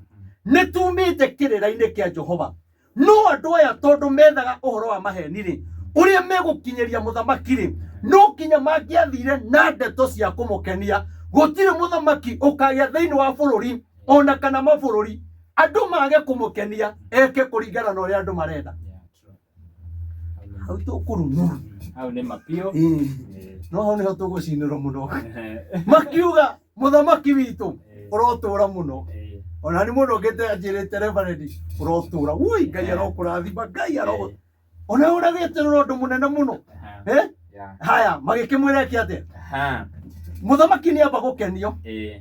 nĩ tumĩte kĩrĩra-inĩ kĩa Jehova. No andũ aya tondũ methaga ũhoro wa maheni rĩ, ũrĩa megũkinyĩria mũthamaki rĩ, no kinya mangĩathire na ndeto cia kũmũkenia. Gũtirĩ mũthamaki ũkagĩa thĩinĩ wa bũrũri ona kana mabũrũri andũ mage kũmũkenia eke kũringana na ũrĩa andũ marenda. Hau tũkũrumwo. Hau nĩ mapiũ. No hau nĩho tũgũcinĩrwo mũno. Makiuga mũthamaki witũ ũrotũra mũno. Ona nĩ mũndũ ũngĩte anjĩrĩte reverend ũrotũra. Ui Ngai arokũrathima, Ngai arokũ. Ona ũragĩtĩrwo ũndũ mũnene mũno. Eh? Haya, magĩkĩmwĩra eke atĩa? Mũthamaki nĩ amba gũkenio. Ĩ,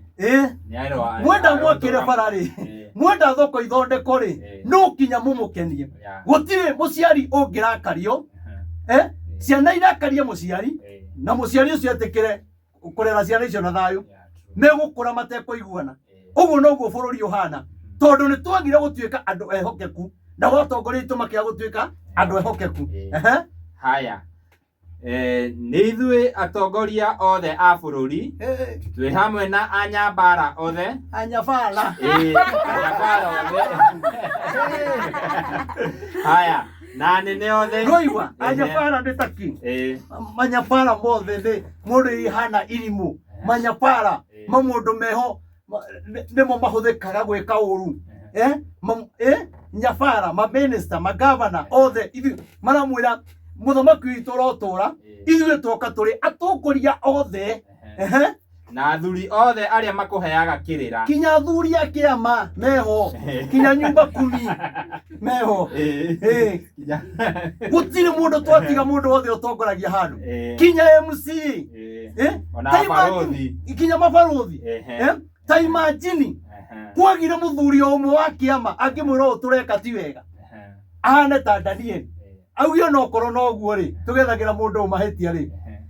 mwenda mwakĩre bara rĩ, mwenda thoko ithondekwo rĩ, no kinya mũmũkenie. Gũtirĩ mũciari ũngĩrakario, eh? Ciana irakarie mũciari na mũciari ũcio etĩkĩre kũrera ciana icio na thayũ, megũkũra matekũiguana. Ũguo noguo bũrũri ũhana, tondũ nĩ twagire gũtuĩka andũ ehokeku na watongoria aitũ makĩaga gũtuĩka andũ ehokeku. Ehe. Haya. Nĩ ithuĩ atongoria othe a bũrũri twĩ hamwe na anyabara othe. Anyabara. Anyabara othe. Haya, na anene othe. Roigua, anyabara nĩ taki. Manyabara mothe nĩ mũndũ ihana irimũ. Manyabara mamũndũ meho nĩmo mahũthĩkaga gwĩka ũru. Nyabara, maminista, magavana othe ithuĩ maramwĩra mũthamaki witũ ũrotũra, ithuĩ twoka tũrĩ atongoria othe. Ehe. Na athuri othe arĩa makũheaga kĩrĩra. Kinya athuri a kĩama meho, kinya nyumba kumi meho. Gũtirĩ mũndũ twatiga mũndũ wothe ũtongoragia handũ. Kinya MC. Ona Ta imagine- abarũthi. Kinya mabarũthi. Ta imagine kwagire mũthuri o ũmwe wa kĩama angĩmwĩra ũũ tũreka ti wega, ahane ta Daniel auge ona okorwo noguo rĩ, tũgethagĩra mũndũ ũyũ mahĩtia rĩ,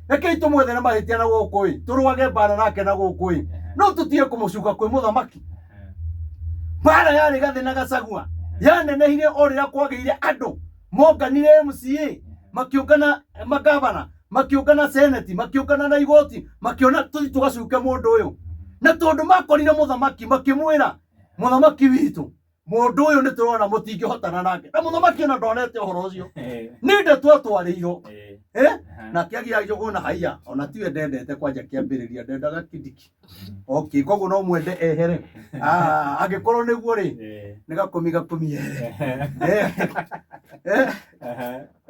rekei tũmwethere mahĩtia na gũkũ ĩ, tũrũage mbara nake na gũkũ ĩ, no tũtige kũmũcuka kwĩ mũthamaki. Mbara yarĩ Gathĩ na Gachagua yanenehire o rĩrĩa kwagĩire andũ monganire MCA, makĩũngana magavana, makĩũngana senate, makĩũngana na igoti, makĩona tũthi tũgacuke mũndũ ũyũ. Na tondũ makorire mũthamaki makĩmwĩra, mũthamaki witũ, mũndũ ũyũ nĩ tũrona mũtingĩhotana nake. Na mũthamaki ona ndonete ũhoro ũcio, nĩ ndeto atwarĩirwo. Nake agĩa Njũgũna haiya, ona tiwe ndendete kwanja kĩambĩrĩria, ndendaga Kindiki. Okay, koguo no mwende ehere. Angĩkorwo nĩguo rĩ, nĩ gakũmi gakũmi ehere.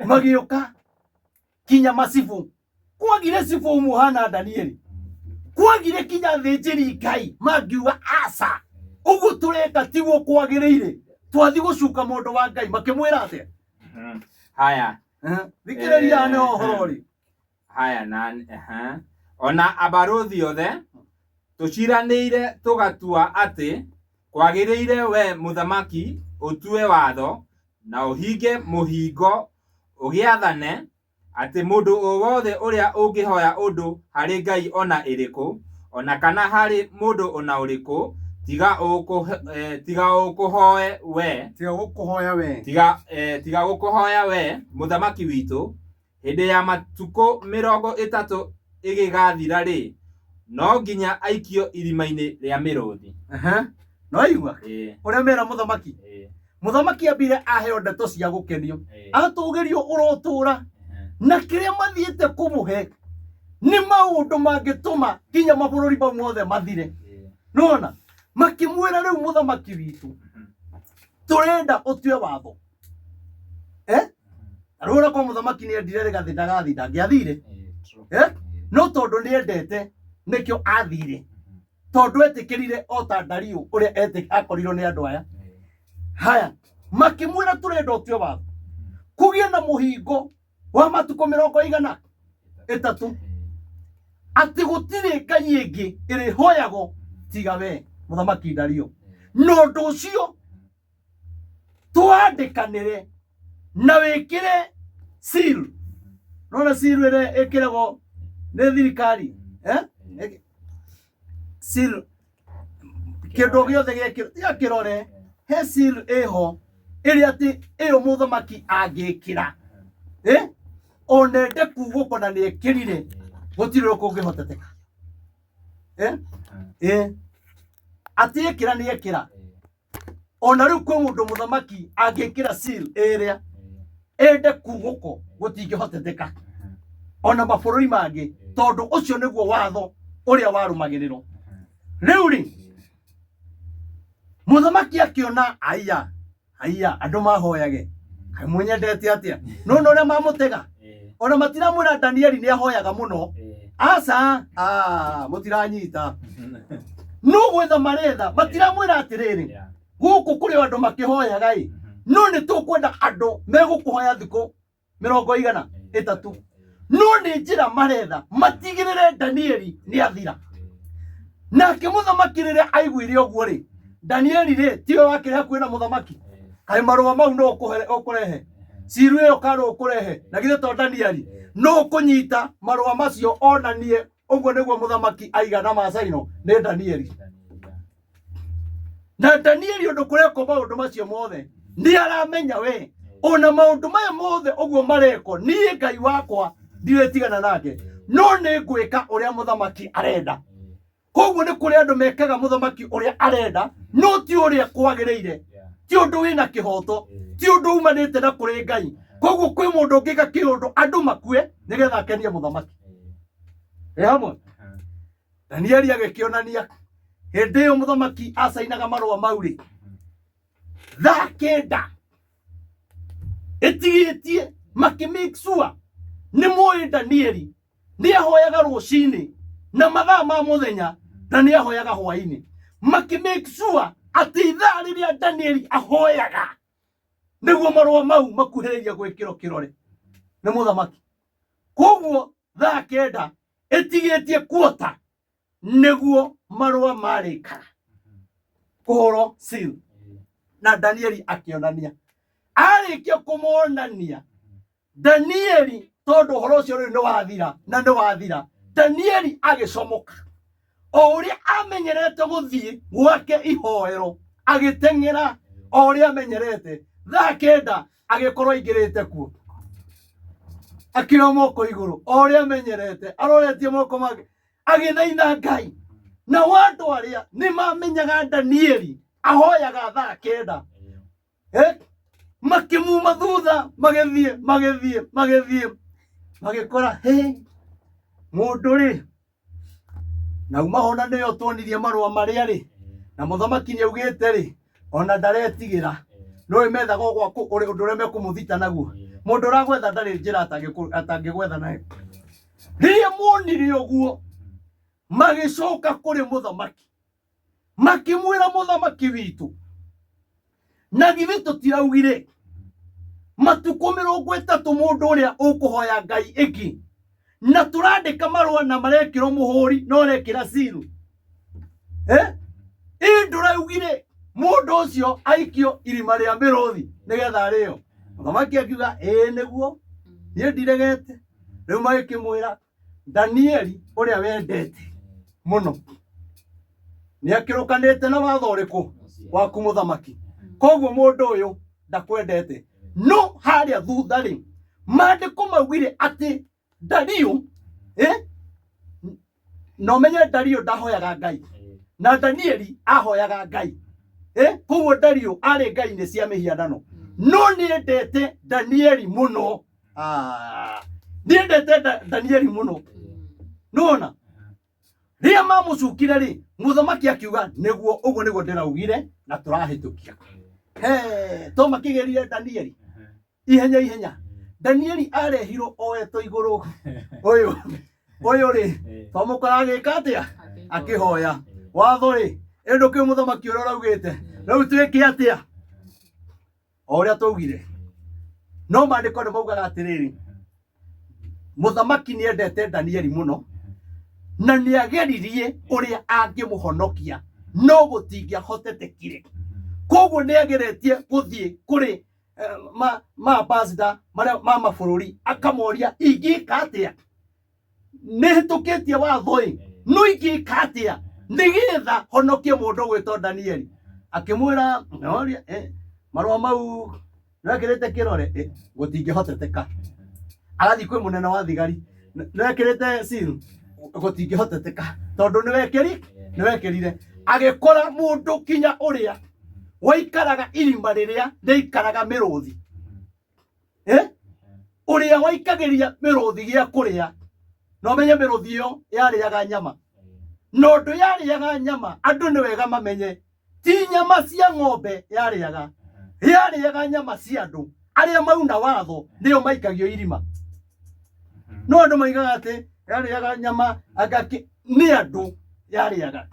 Magĩũka kinya macibũ, kwagire cibũ ũmwe hana Danieli, kwagire kinya thĩnjĩri Ngai mangiuga aca, ũguo tũreka tiguo kwagĩrĩire, twathi gũcuka mũndũ wa Ngai. Makĩmwĩra atĩa? Haya. Thikĩrĩria nĩ ũhoro rĩ. Haya na ona abarũthi othe tũciranĩire tũgatua atĩ kwagĩrĩire we mũthamaki ũtue watho na ũhinge mũhingo ũgĩathane atĩ mũndũ o wothe ũrĩa ũngĩhoya ũndũ harĩ Ngai ona ĩrĩkũ ona kana harĩ mũndũ ona ũrĩkũ tiga ũkũhoe we, tiga gũkũhoya we, tiga gũkũhoya we mũthamaki witũ hĩndĩ ya matukũ 30 ĩgĩgathira rĩ, no nginya aikio irima-inĩ rĩa mĩrũthi. No igua ũrĩa mera mũthamaki. Mũthamaki ambire aheo ndeto cia gũkenio, atũgĩrio ũrotũra, na kĩrĩa mathiĩte kũmũhe nĩ maũndũ mangĩtũma nginya mabũrũri mau mothe mathire. Nĩwona makĩmwĩra rĩu mũthamaki witũ tũrenda ũtue watho. Rĩu ona kwa mũthamaki nĩ endire Rigathĩ ndagathi, ndangĩathire. No tondũ nĩ endete nĩkĩo athire, tondũ etĩkĩrire o ta Dario ũrĩa akorirwo nĩ andũ aya. Haya, makĩmwĩra tũrenda ũtue watho kũgĩe na mũhingo wa matukũ 30 atĩ gũtirĩ ngai ĩngĩ ĩrĩhoyagwo tiga we mũthamaki Dario. Na ũndũ ũcio twandĩkanĩre na wĩkĩre seal. Nona seal ĩrĩa ĩkĩragwo nĩ thirikari, eh? Seal kĩndũ gĩothe gĩekĩrwo tiga kĩrore, he seal ĩho ĩrĩa atĩ ĩyo mũthamaki angĩkĩra, eh? Ona ende kugwo kona nĩ ekĩrire gũtirĩ ũrĩa kũngĩhoteteka, eh? Eh. Atĩ ekĩra nĩ ekĩra. Ona rĩu kwĩ mũndũ mũthamaki angĩkĩra seal ĩrĩa ende kugũko gũtingĩhoteteka ona mabũrũri mangĩ, tondũ ũcio nĩguo watho ũrĩa warũmagĩrĩrwo. Rĩu rĩ, mũthamaki akĩona aiya aiya andũ mahoyage, kaĩ mũnyendete atĩa? Nona ũrĩa mamũtega, ona matiramwĩra Danieli nĩ ahoyaga mũno. Aca, mũtiranyita, no gwetha maretha. Matiramwĩra atĩrĩrĩ, gũkũ kũrĩ o andũ makĩhoyaga ĩ, no nĩ tũkwenda andũ megũkũhoya thikũ mĩrongo igana ĩtatũ. No nĩ njĩra maretha matigĩrĩre Danieli nĩ athira. Nake mũthamaki rĩrĩa aiguire ũguo rĩ, Danieli rĩ, tiwe wakĩrĩ hakuhĩ na mũthamaki? Kaĩ marũa mau no ũkũrehe ciru ĩyo kana ũkũrehe? Na githĩ to Danieli no ũkũnyita marũa macio onanie ũguo nĩguo mũthamaki aigana macaino nĩ Danieli. Na Danieli ũndũ kũrekwo maũndũ macio mothe nĩ aramenya we ona maũndũ maya mothe ũguo marekwo, niĩ Ngai wakwa ndirĩtigana nake, no nĩ ngwĩka ũrĩa mũthamaki arenda. Koguo nĩ kũrĩ andũ mekaga mũthamaki ũrĩa arenda, no ti ũrĩa kwagĩrĩire, ti ũndũ wĩna kĩhoto, ti ũndũ umanĩte na kũrĩ Ngai. Koguo kwĩ mũndũ ũngĩka kĩũndũ andũ makue nĩgetha akenie mũthamaki. Ĩ hamwe Danieli agĩkĩonania hĩndĩ ĩyo mũthamaki acainaga marũa mau rĩ, thaa 9 ĩtigĩtie, makĩ make sure nĩ moĩ Danieli nĩ ahoyaga rũcinĩ na mathaa ma mũthenya na nĩ ahoyaga hwainĩ. Makĩ make sure atĩ ithaa rĩrĩa Danieli ahoyaga nĩguo marũa mau makuhĩrĩria gwĩkĩrwo kĩrore nĩ mũthamaki. Koguo thaa 9 ĩtigĩtie kuota nĩguo marũa marĩkaga kũhũrwo seal, na Danieli akĩonania. Arĩkia kũmonania Danieli, tondũ ũhoro ũcio rĩu nĩ wathira na nĩ wathira, Danieli agĩcomoka o ũrĩa amenyerete gũthiĩ gwake ihoero, agĩteng'era o ũrĩa amenyerete. Thaa 9 agĩkorwo aingĩrĩte kuo, akĩoya moko igũrũ o ũrĩa amenyerete, aroretie moko make agĩthaitha Ngai. Nao andũ arĩa nĩ mamenyaga Danieli ahoyaga thaa 9, makĩmuma thutha, magĩthiĩ magĩthiĩ magĩthiĩ magĩkora he mũndũ rĩ na uma hona nĩyo tuonirie marũa marĩa rĩ, na mũthamaki nĩ augĩte rĩ, ona ndaretigĩra nĩũĩ methaga o gwaku ũndũ ũrĩa mekũmũthita naguo. Mũndũ ũragwetha ndarĩ njĩra atangĩgwetha nayo. Rĩrĩa monire ũguo, magĩcoka kũrĩ mũthamaki makĩmwĩra, mũthamaki witũ, na githĩ tũtiraugire matukũ 30 mũndũ ũrĩa ũkũhoya Ngai ĩngĩ, na tũrandĩka marũa na marekĩrwo mũhũri na ũrekĩra ciru, eh? Ĩ ndũraugire mũndũ ũcio aikio irima rĩa mĩrũthi nĩgetha arĩo? Mũthamaki akiuga, ĩĩ nĩguo, niĩ ndiregete. Rĩu magĩkĩmwĩra, Danieli ũrĩa wendete mũno nĩ akĩrũkanĩte na watho ũrĩkũ waku mũthamaki, koguo mũndũ ũyũ ndakwendete. No harĩa thutha rĩ, maandĩko maugire atĩ Dario, na ũmenye Dario ndahoyaga Ngai na Danieli ahoyaga Ngai, koguo Dario arĩ ngai-inĩ cia mĩhianano, no nĩendete Danieli mũno. Ndiendete Danieli mũno. Nona rĩrĩa mamũcukire rĩ, mũthamaki akiuga, nĩguo ũguo nĩguo ndĩraugire na tũrahĩtũkia. He to makĩgĩrire Danieli ihenya ihenya. Danieli arehirwo oetwo igũrũ. Ũyũ ũyũ rĩ, twamũkora agĩka atĩa? Akĩhoya. Watho rĩ, ĩndũ kĩu mũthamaki ũrĩa ũraugĩte rĩu twĩke atĩa? O ũrĩa twaugire. No maandĩko nĩ maugaga atĩrĩrĩ, mũthamaki nĩ endete Danieli mũno na nĩ ageririe ũrĩa angĩmũhonokia. No gũtingĩahotetekire. Koguo nĩ ageretie gũthiĩ kũrĩ ma ma ambassador marĩa ma mabũrũri, akamoria ingĩka atĩa, nĩ hĩtũkĩtie watho ĩ, no ingĩka atĩa nĩgetha honokie mũndũ ũgwĩtwo Danieli? Akĩmwĩra noria marũa mau nĩwekĩrĩte kĩrore, gũtingĩhoteteka. Agathiĩ kwĩ mũnene wa thigari, nĩwekĩrĩte seal, gũtingĩhoteteka tondũ nĩwekĩrire. Agĩkora mũndũ kinya ũrĩa waikaraga irima rĩrĩa rĩikaraga mĩrũthi, ũrĩa waikagĩria mĩrũthi gĩa kũrĩa, na ũmenye mĩrũthi ĩyo yarĩaga nyama, na ũndũ yarĩaga nyama, andũ nĩ wega mamenye ti nyama cia ng'ombe yarĩaga, yarĩaga nyama cia andũ arĩa mauna watho, nĩo maikagio irima. No andũ maigaga atĩ yarĩaga nyama anga nĩ andũ yarĩaga.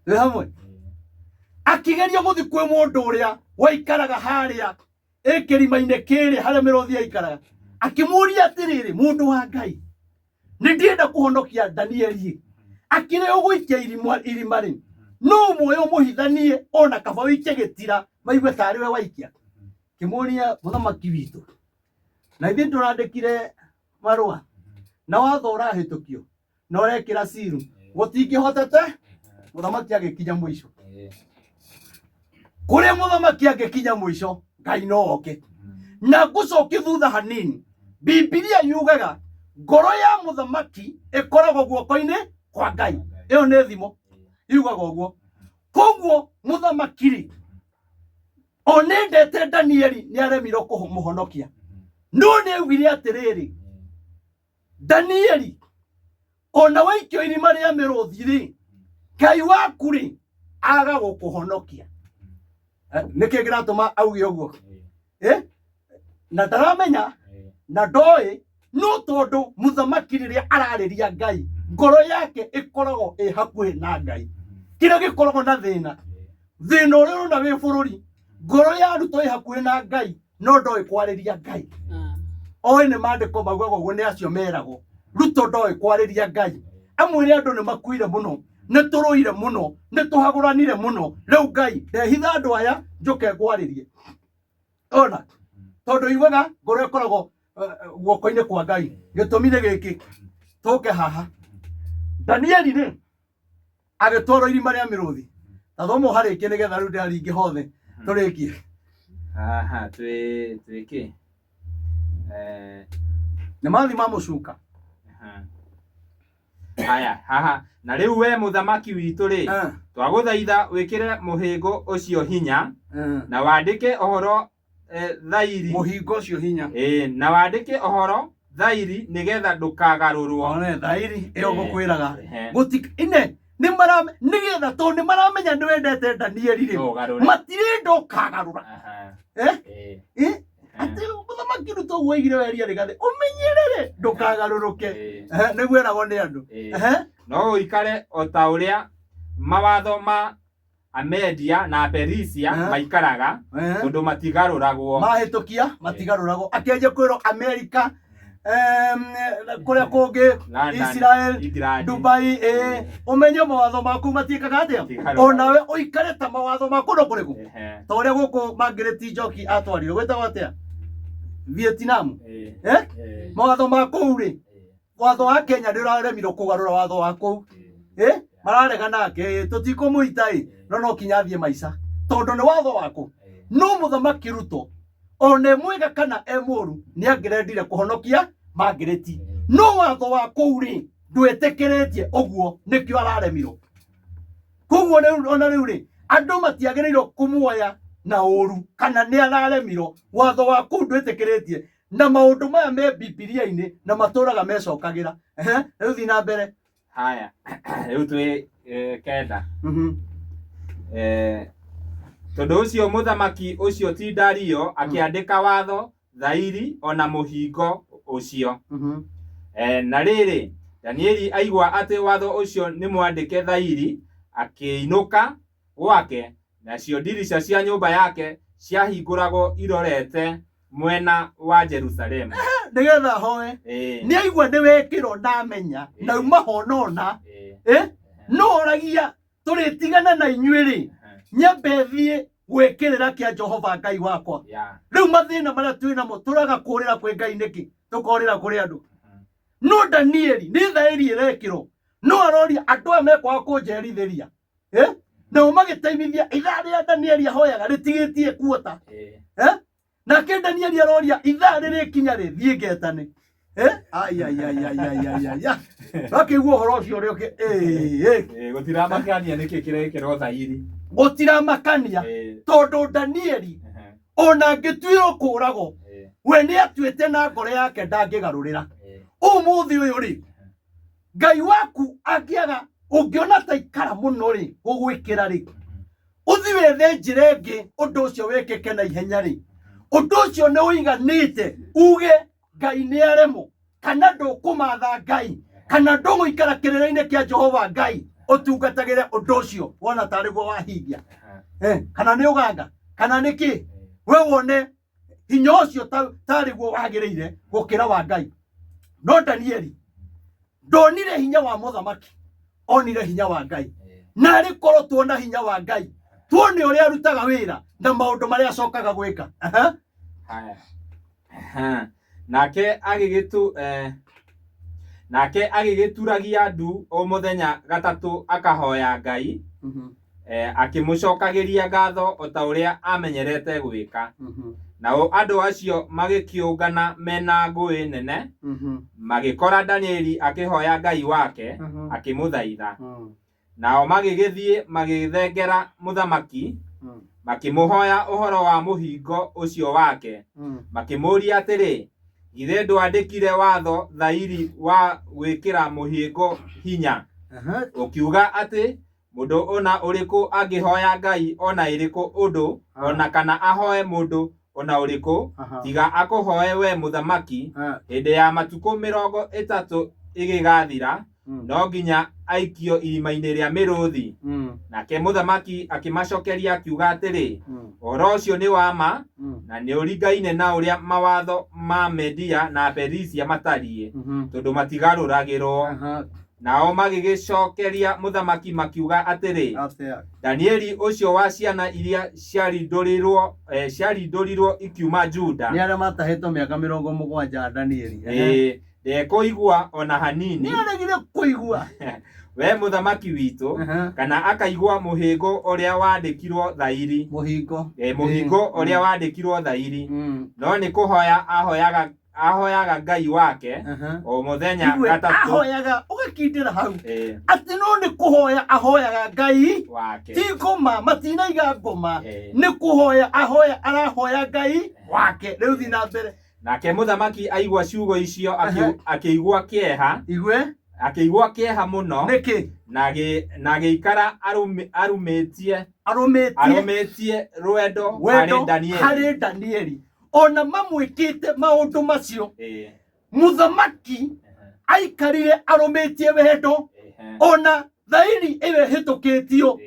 Twĩ hamwe? Akĩgeria gũthiĩ kwĩ mũndũ ũrĩa waikaraga harĩa ĩ kĩrima-inĩ kĩrĩa harĩa mĩrũthi yaikaraga, akĩmũria atĩrĩrĩ, mũndũ wa Ngai, nĩ ndĩrenda kũhonokia Danieli, akĩrĩ ũgũikia irima rĩ, no muoyo mũhithanie, ona kaba ũikie gĩtira maigue tarĩ we waikia. Kĩmũria mũthamaki witũ, na ithuĩ tũrandĩkire marũa na watho ũrahĩtũkio na ũrekĩra ciru, gũtingĩhotete. Mũthamaki agĩkinya mũico. Kũrĩa mũthamaki angĩkinya mũico, Ngai no oke. Na ngũcokie thutha hanini, Bibilia yugaga ngoro ya mũthamaki ĩkoragwo guoko-inĩ kwa Ngai. Ĩyo nĩ thimo yugaga ũguo. Koguo mũthamaki rĩ, onendete Danieli, nĩ aremirwo kũmũhonokia, no nĩ augire atĩrĩrĩ, Danieli, ona waikio irima rĩa mĩrũthi rĩ, Ngai waku rĩ, aga gũkũhonokia? Nĩkĩ kĩratũma auge ũguo? Na ndaramenya na ndoĩ, no tondũ mũthamaki rĩrĩa ararĩria Ngai, ngoro yake ĩkoragwo ĩ hakuhĩ na Ngai. Kĩrĩa gĩkoragwo na thĩna, thĩna ũrĩa ũrona wĩ bũrũri, ngoro ya Ruto ĩ hakuhĩ na Ngai, no ndoĩ kwarĩria Ngai. Oĩ nĩ maandĩko maugaga ũguo, nĩ acio meragwo. Ruto ndoĩ kwarĩria Ngai, amwĩre andũ nĩ makuire mũno, nĩ tũrũire mũno, nĩ tũhagũranire mũno, rĩu Ngai ndehitha andũ aya njũke ngwarĩrie. Ona tondũ yugaga ngoro ĩkoragwo guoko-inĩ kwa Ngai. Gĩtũmi nĩ gĩkĩ, tũke haha, Danieli rĩ, agĩtwarwo irima rĩa mĩrũthi. Ta thoma ũharĩkie nĩgetha rĩu ndĩraringe hothe tũrĩkie. Haha twĩ kĩ? Nĩ mathi ma mũcuka. Aha. Haya, haha na rĩu we mũthamaki witũ rĩ, twagũthaitha wĩkĩre mũhĩngo ũcio hinya na wandĩke ũhoro thairi. Mũhingo ũcio hinya. Ĩĩ, na wandĩke ũhoro thairi nĩgetha ndũkagarũrwo. One thairi ĩyo ngũkwĩraga. Gũti ine nĩ mara nĩgetha tondũ nĩ maramenya nĩ wendete Danieli rĩ, Ndũgarũre. matirenda ũkagarũra. Atĩ mũthamaki Ruto ũguo oigire weria Rigathĩ, ũmenyerere ndũkagarũrũke. Nĩguo eragwo nĩ andũ. No ũikare o ta ũrĩa mawatho ma Amedia na Aperisia maikaraga, tondũ matigarũragwo. Mahĩtũkia matigarũragwo. Akĩanjia kwĩrwo Amerika, kũrĩa kũngĩ, London, Israel, England. Dubai, ũmenye mawatho maku matiĩkaga atĩa. Matigarũragwo. Onawe ũikare ta mawatho ma kũndũ kũrĩkũ, ta ũrĩa gũkũ Margaret Njoki atwarirwo gwĩtagwo atĩa, Vietnam. Mawatho ma kũu rĩ, watho wa Kenya nĩ ũraremirwo kũgarũra watho wa kũu, mararega nake, tũtikũmũita ĩ, no no kinya athiĩ maica tondũ nĩ watho waku. No mũthamaki Ruto, ona e mwega kana e mũru, nĩ angĩrendire kũhonokia Margaret, no watho wa kũu rĩ, ndwĩtĩkĩrĩtie ũguo, nĩkĩo araremirwo. Koguo rĩu ona rĩu rĩ, andũ matiagĩrĩirwo kũmuoya na ũru kana nĩ araremirwo. Watho wa kũu ndwĩtĩkĩrĩtie, na maũndũ maya me Bibilia-inĩ na matũraga mecokagĩra. Rĩu thiĩ na mbere. Haya, rĩu twĩ 9. Tondũ ũcio mũthamaki ũcio ti Dario akĩandĩka watho thairi ona mũhingo ũcio. Na rĩrĩ, Danieli aigua atĩ watho ũcio nĩ mwandĩke thairi, akĩinũka gwake, nacio ndirica cia nyũmba yake ciahingũragwo irorete mwena wa Jerusalemu. Nĩgetha hoe. Nĩ aigua nĩ wekĩrwo, ndamenya na uma honona, no oragia. Tũrĩtigana na inyuĩ rĩ, nyambe thiĩ gwĩkĩrĩra kĩa Jehova Ngai wakwa. Rĩu mathĩna marĩa twĩ namo tũraga kũrĩra kwĩ Ngai nĩkĩ? Tũkorĩra kũrĩ andũ. No Danieli nĩ thaĩri ĩrekĩrwo, no aroria andũ aya mekwaga kũnjerithĩria, eh? Nao magĩteithia ithaa rĩrĩa Danieli ahoyaga rĩtigĩtie kuota, eh? Nake Danieli aroria ithaa rĩrĩkinya rĩ, thiĩ ngetane. Eh? Ai, ai, ai, ai, ai, ai, ai, ai. Wakĩigua ũhoro ũcio ũrĩa ũkĩ eh, eh. Gũtiramakania nĩkĩ kĩrekĩrwo thairi. Gũtiramakania tondũ Danieli ona angĩtuĩrwo kũragwo, we nĩ atuĩte na ngoro yake ndangĩgarũrĩra. Ũmũthĩ ũyũ rĩ, Ngai waku angĩaga, ũngĩona ta ikara mũno rĩ gũgwĩkĩra rĩ, ũthi wethe njĩra ĩngĩ ũndũ ũcio wĩkĩke na ihenya rĩ, ũndũ ũcio nĩ ũiganĩte uge Ngai nĩ aremwo, kana ndũkũmatha Ngai, kana ndũgũikara kĩrĩra-inĩ kĩa Jehova Ngai ũtungatagĩre ũndũ ũcio wona tarĩ guo wahingia. Kana nĩ ũganga, kana nĩ kĩ, we wone hinya ũcio tarĩ guo wagĩrĩire gũkĩra wa Ngai. No Danieli ndonire hinya wa mũthamaki, onire hinya wa Ngai. Na arĩ korwo tuona hinya wa Ngai, tuone ũrĩa arutaga wĩra na maũndũ marĩa acokaga gwĩka. Aha. Haya. Aha. Nake agĩgĩtu nake agĩgĩturagia ndu o mũthenya gatatũ akahoya Ngai, akĩmũcokagĩria ngatho o ta ũrĩa amenyerete gwĩka. Nao andũ acio magĩkĩũngana mena ngũĩ nene, magĩkora Danieli akĩhoya Ngai wake, akĩmũthaitha. Nao magĩgĩthiĩ magĩthengera mũthamaki, makĩmũhoya ũhoro wa mũhingo ũcio wake, makĩmũũria atĩrĩ, githĩ ndwandĩkire watho thairi wa gwĩkĩra mũhingo hinya, ũkiuga atĩ mũndũ ona ũrĩkũ angĩhoya Ngai ona ĩrĩkũ ũndũ, ona kana ahoe mũndũ ona ũrĩkũ, tiga akũhoe we mũthamaki, hĩndĩ ya matukũ 30 ĩgĩgathira, no nginya aikio irima-inĩ rĩa mĩrũthi. Nake mũthamaki akĩmacokeria akiuga atĩrĩ, ũhoro ũcio nĩ wa ma, na nĩ ũringaine na ũrĩa mawatho ma Media na Perisia matariĩ, tondũ matigarũragĩrwo. Nao magĩgĩcokeria mũthamaki makiuga atĩrĩ, Danieli ũcio wa ciana iria ciarindũrirwo ikiuma Juda, nĩ arĩa matahĩtwo mĩaka 70 Danieli, ndekũigua ona hanini. Nĩ aregire kũigua. We mũthamaki witũ, kana akaigua mũhĩngo ũrĩa wandĩkirwo thairi, mũhingo, mũhingo ũrĩa wandĩkirwo thairi, no nĩ kũhoya ahoyaga Ngai wake o mũthenya gatatũ. Ahoyaga, ũgakindĩra hau atĩ no nĩ kũhoya ahoyaga Ngai wake, ti ngoma, matinaiga ngoma, nĩ kũhoya ahoya, arahoya Ngai wake. Rĩu thiĩ na mbere. Nake mũthamaki aigua ciugo icio akĩigua kĩeha, Igue. Akĩigua kĩeha mũno. Nĩkĩ? Na agĩikara arũmĩtie arũmĩtie arũmĩtie rwendo wendo harĩ Danieli. Harĩ Danieli, ona mamwĩkĩte maũndũ macio, mũthamaki aikarire arũmĩtie wendo, ona thairi ĩyo ĩhĩtũkĩtio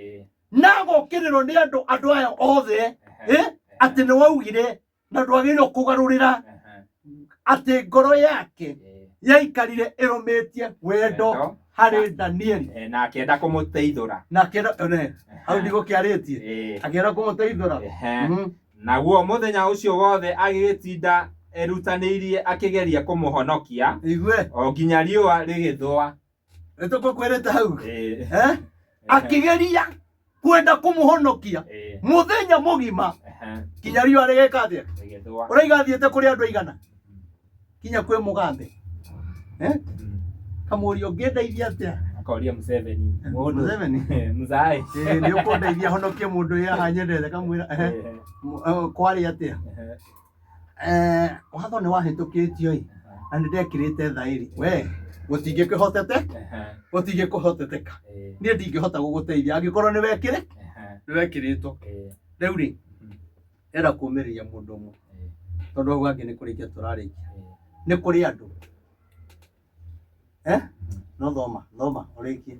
na agokĩrĩrwo nĩ andũ aya othe, atĩ nĩ waugire na ndwagĩrĩirwo kũgarũrĩra, atĩ ngoro yake yaikarire ĩrũmĩtie wendo Wendo. harĩ Danieli. Na akĩenda kũmũteithũra. Na akĩenda ne hau ndigũkĩarĩtie, akĩenda kũmũteithũra. Naguo mũthenya ũcio wothe agĩgĩtinda erutanĩirie akĩgeria kũmũhonokia, Igue. o nginya riũa rĩgĩthũa. Nĩtũkũkwĩrĩte hau. Akĩgeria kwenda kũmũhonokia mũthenya mũgima nginya riũa rĩgĩka atĩa? Rĩgĩthũa. Ũraiga athiĩte kũrĩ andũ aigana kinya kwĩ mũgambe, kamũria ũngĩndeithia atĩa? Akoria Museveni. Mũndũ. Museveni? Mzai. Nĩ ũkũndeithia honokie mũndũ ũyũ haha nyendete, kamwĩra kwarĩ atĩa? Watho nĩ wahĩtũkĩtio ĩ, na nĩ ndekĩrĩte thaĩri, we gũtingĩkĩhotete, gũtingĩkũhoteteka, niĩ ndingĩhota gũgũteithia angĩkorwo nĩ wekĩrĩ nĩ wekĩrĩtwo. Rĩu rĩ, ndĩrenda kũũmĩrĩria mũndũ ũmwe, tondũ hau hangĩ nĩ kũrĩkia tũrarĩkia. Nĩ kũrĩ andũ, no thoma thoma ũrĩkie.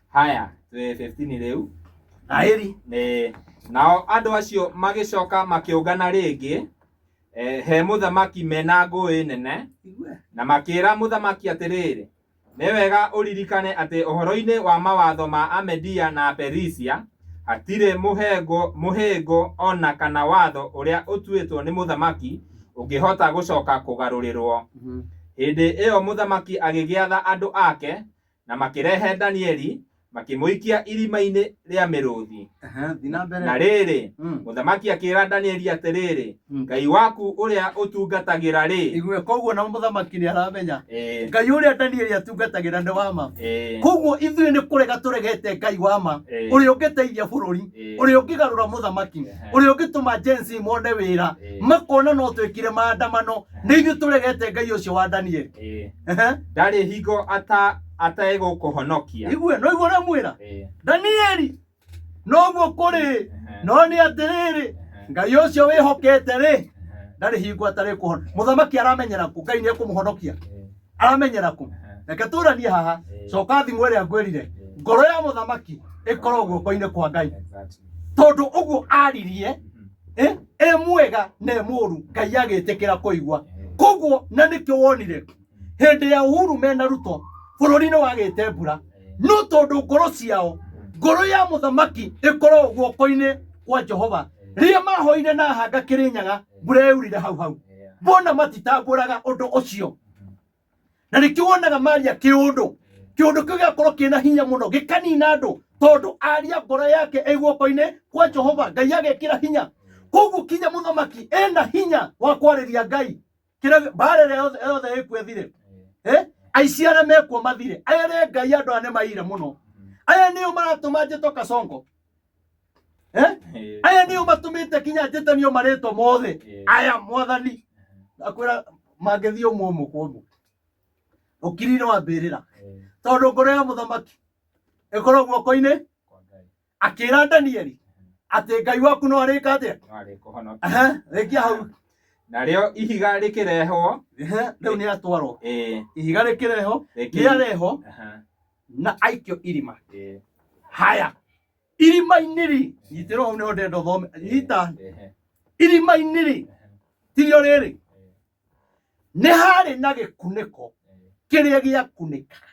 Haya, twĩ 15 rĩu. Thaĩri. Nĩ nao andũ acio magĩcoka makĩũngana rĩngĩ, he mũthamaki mena ngũĩ nene, Igue. na makĩra mũthamaki atĩrĩrĩ, Nĩ wega ũririkane atĩ ũhoro-inĩ wa mawatho ma Amedia na Aperisia hatirĩ mũhĩngo o na kana watho ũrĩa ũtuĩtwo nĩ mũthamaki ũngĩhota gũcoka kũgarũrĩrwo. Hĩndĩ ĩyo mũthamaki agĩgĩatha andũ ake na makĩrehe Danieli makĩmũikia irima-inĩ rĩa mĩrũthi. Ehe, thiĩ na mbere. Na rĩrĩ, Mm. mũthamaki akĩra Danieli atĩrĩrĩ, Mm. Ngai waku ũrĩa ũtungatagĩra rĩ, Igue koguo na mũthamaki nĩ aramenya ĩĩ, Ngai ũrĩa Danieli atungatagĩra nĩ wa ma. ĩĩ, Koguo ithuĩ nĩ kũrega tũregete Ngai wa ma Ĩĩ. ũrĩa ũngĩteithia bũrũri, Ĩĩ. ũrĩa ũngĩgarũra mũthamaki, Ehe. ũrĩa ũngĩtũma Gen Z mone wĩra, Ĩĩ. makona no twĩkire maandamano. Nĩ ithuĩ tũregete Ngai ũcio wa Danieli. ĩĩ, Ehe. ndarĩ hingo ategũkũhonokia. Igue, no igue ũrĩa mwĩra Ĩĩ, Danieli noguo kũrĩ ehe, no nĩ atĩrĩrĩ ehe, Ngai ũcio wĩhokete rĩ ehe, ndarĩ hingo atarĩ kũhona. Mũthamaki aramenyera kũ Ngai nĩ ekũmũhonokia, ĩĩ, aramenyera kũ? ehe, Reke tũranie haha, Ĩĩ. coka thimũ ĩrĩa ngwĩrire, Ĩĩ. ngoro ya mũthamaki ĩkorwo guoko-inĩ kwa Ngai, Exactly. tondũ ũguo aririe Mhm. ĩ mwega na ĩ mũũru, Ngai agĩtĩkĩra kũigua. Ĩĩ. Koguo na nĩkĩo wonire hĩndĩ ya Uhuru mena Ruto bũrũri nĩ wagĩte mbura, no tondũ ngoro ciao, ngoro ya mũthamaki ĩkorwo guoko-inĩ kwa Jehova. Rĩrĩa mahoire na hanga Kĩrĩnyaga, mbura yaurire hau hau. Yeah. Mbona matitambũraga ũndũ ũcio? Na nĩkĩo wonaga maria kĩũndũ, kĩũndũ kĩu gĩgakorwo kĩna hinya mũno gĩkanina andũ, tondũ aria ngoro yake ĩ guoko-inĩ kwa Jehova, Ngai agekĩra hinya. Koguo kinya mũthamaki ena hinya wa kwarĩria Ngai, kĩrĩa mbara ĩrĩa yothe yothe ĩkuo ĩthire, aici arĩa mekuo mathire, ere Ngai andũ aya nĩ maire mũno, aya nĩo maratũma njĩtwo Kasongo, Ĩĩ. aya nĩo matũmĩte kinya njĩtanio marĩtwa mothe, Ĩĩ. aya mwathani akwĩra mangĩthiĩ ũmwe ũmwe kwa ũmwe ũkiri-inĩ wa mbĩrĩra, Ĩĩ. tondũ ngoro ya mũthamaki ĩkorwo guoko-inĩ. Kwa Ngai. Akĩra Danieli atĩ Ngai waku no arĩka atĩa? No arĩkũhonokia. Ehe, rĩkia hau. Narĩo ihiga rĩkĩrehwo. Ehe, rĩu nĩ atwarwo. Ĩĩ. Ihiga rĩkĩrehwo, Rĩkĩ- rĩarehwo Aha. na aikio irima. Ĩĩ. Haya, irima-inĩ rĩ, nyitĩrwo hau nĩho ndĩrenda ũthome. Nyita. Ehe. Irima-inĩ rĩ, tirio rĩrĩ, nĩ harĩ na gĩkunĩko kĩrĩa gĩakunĩkaga.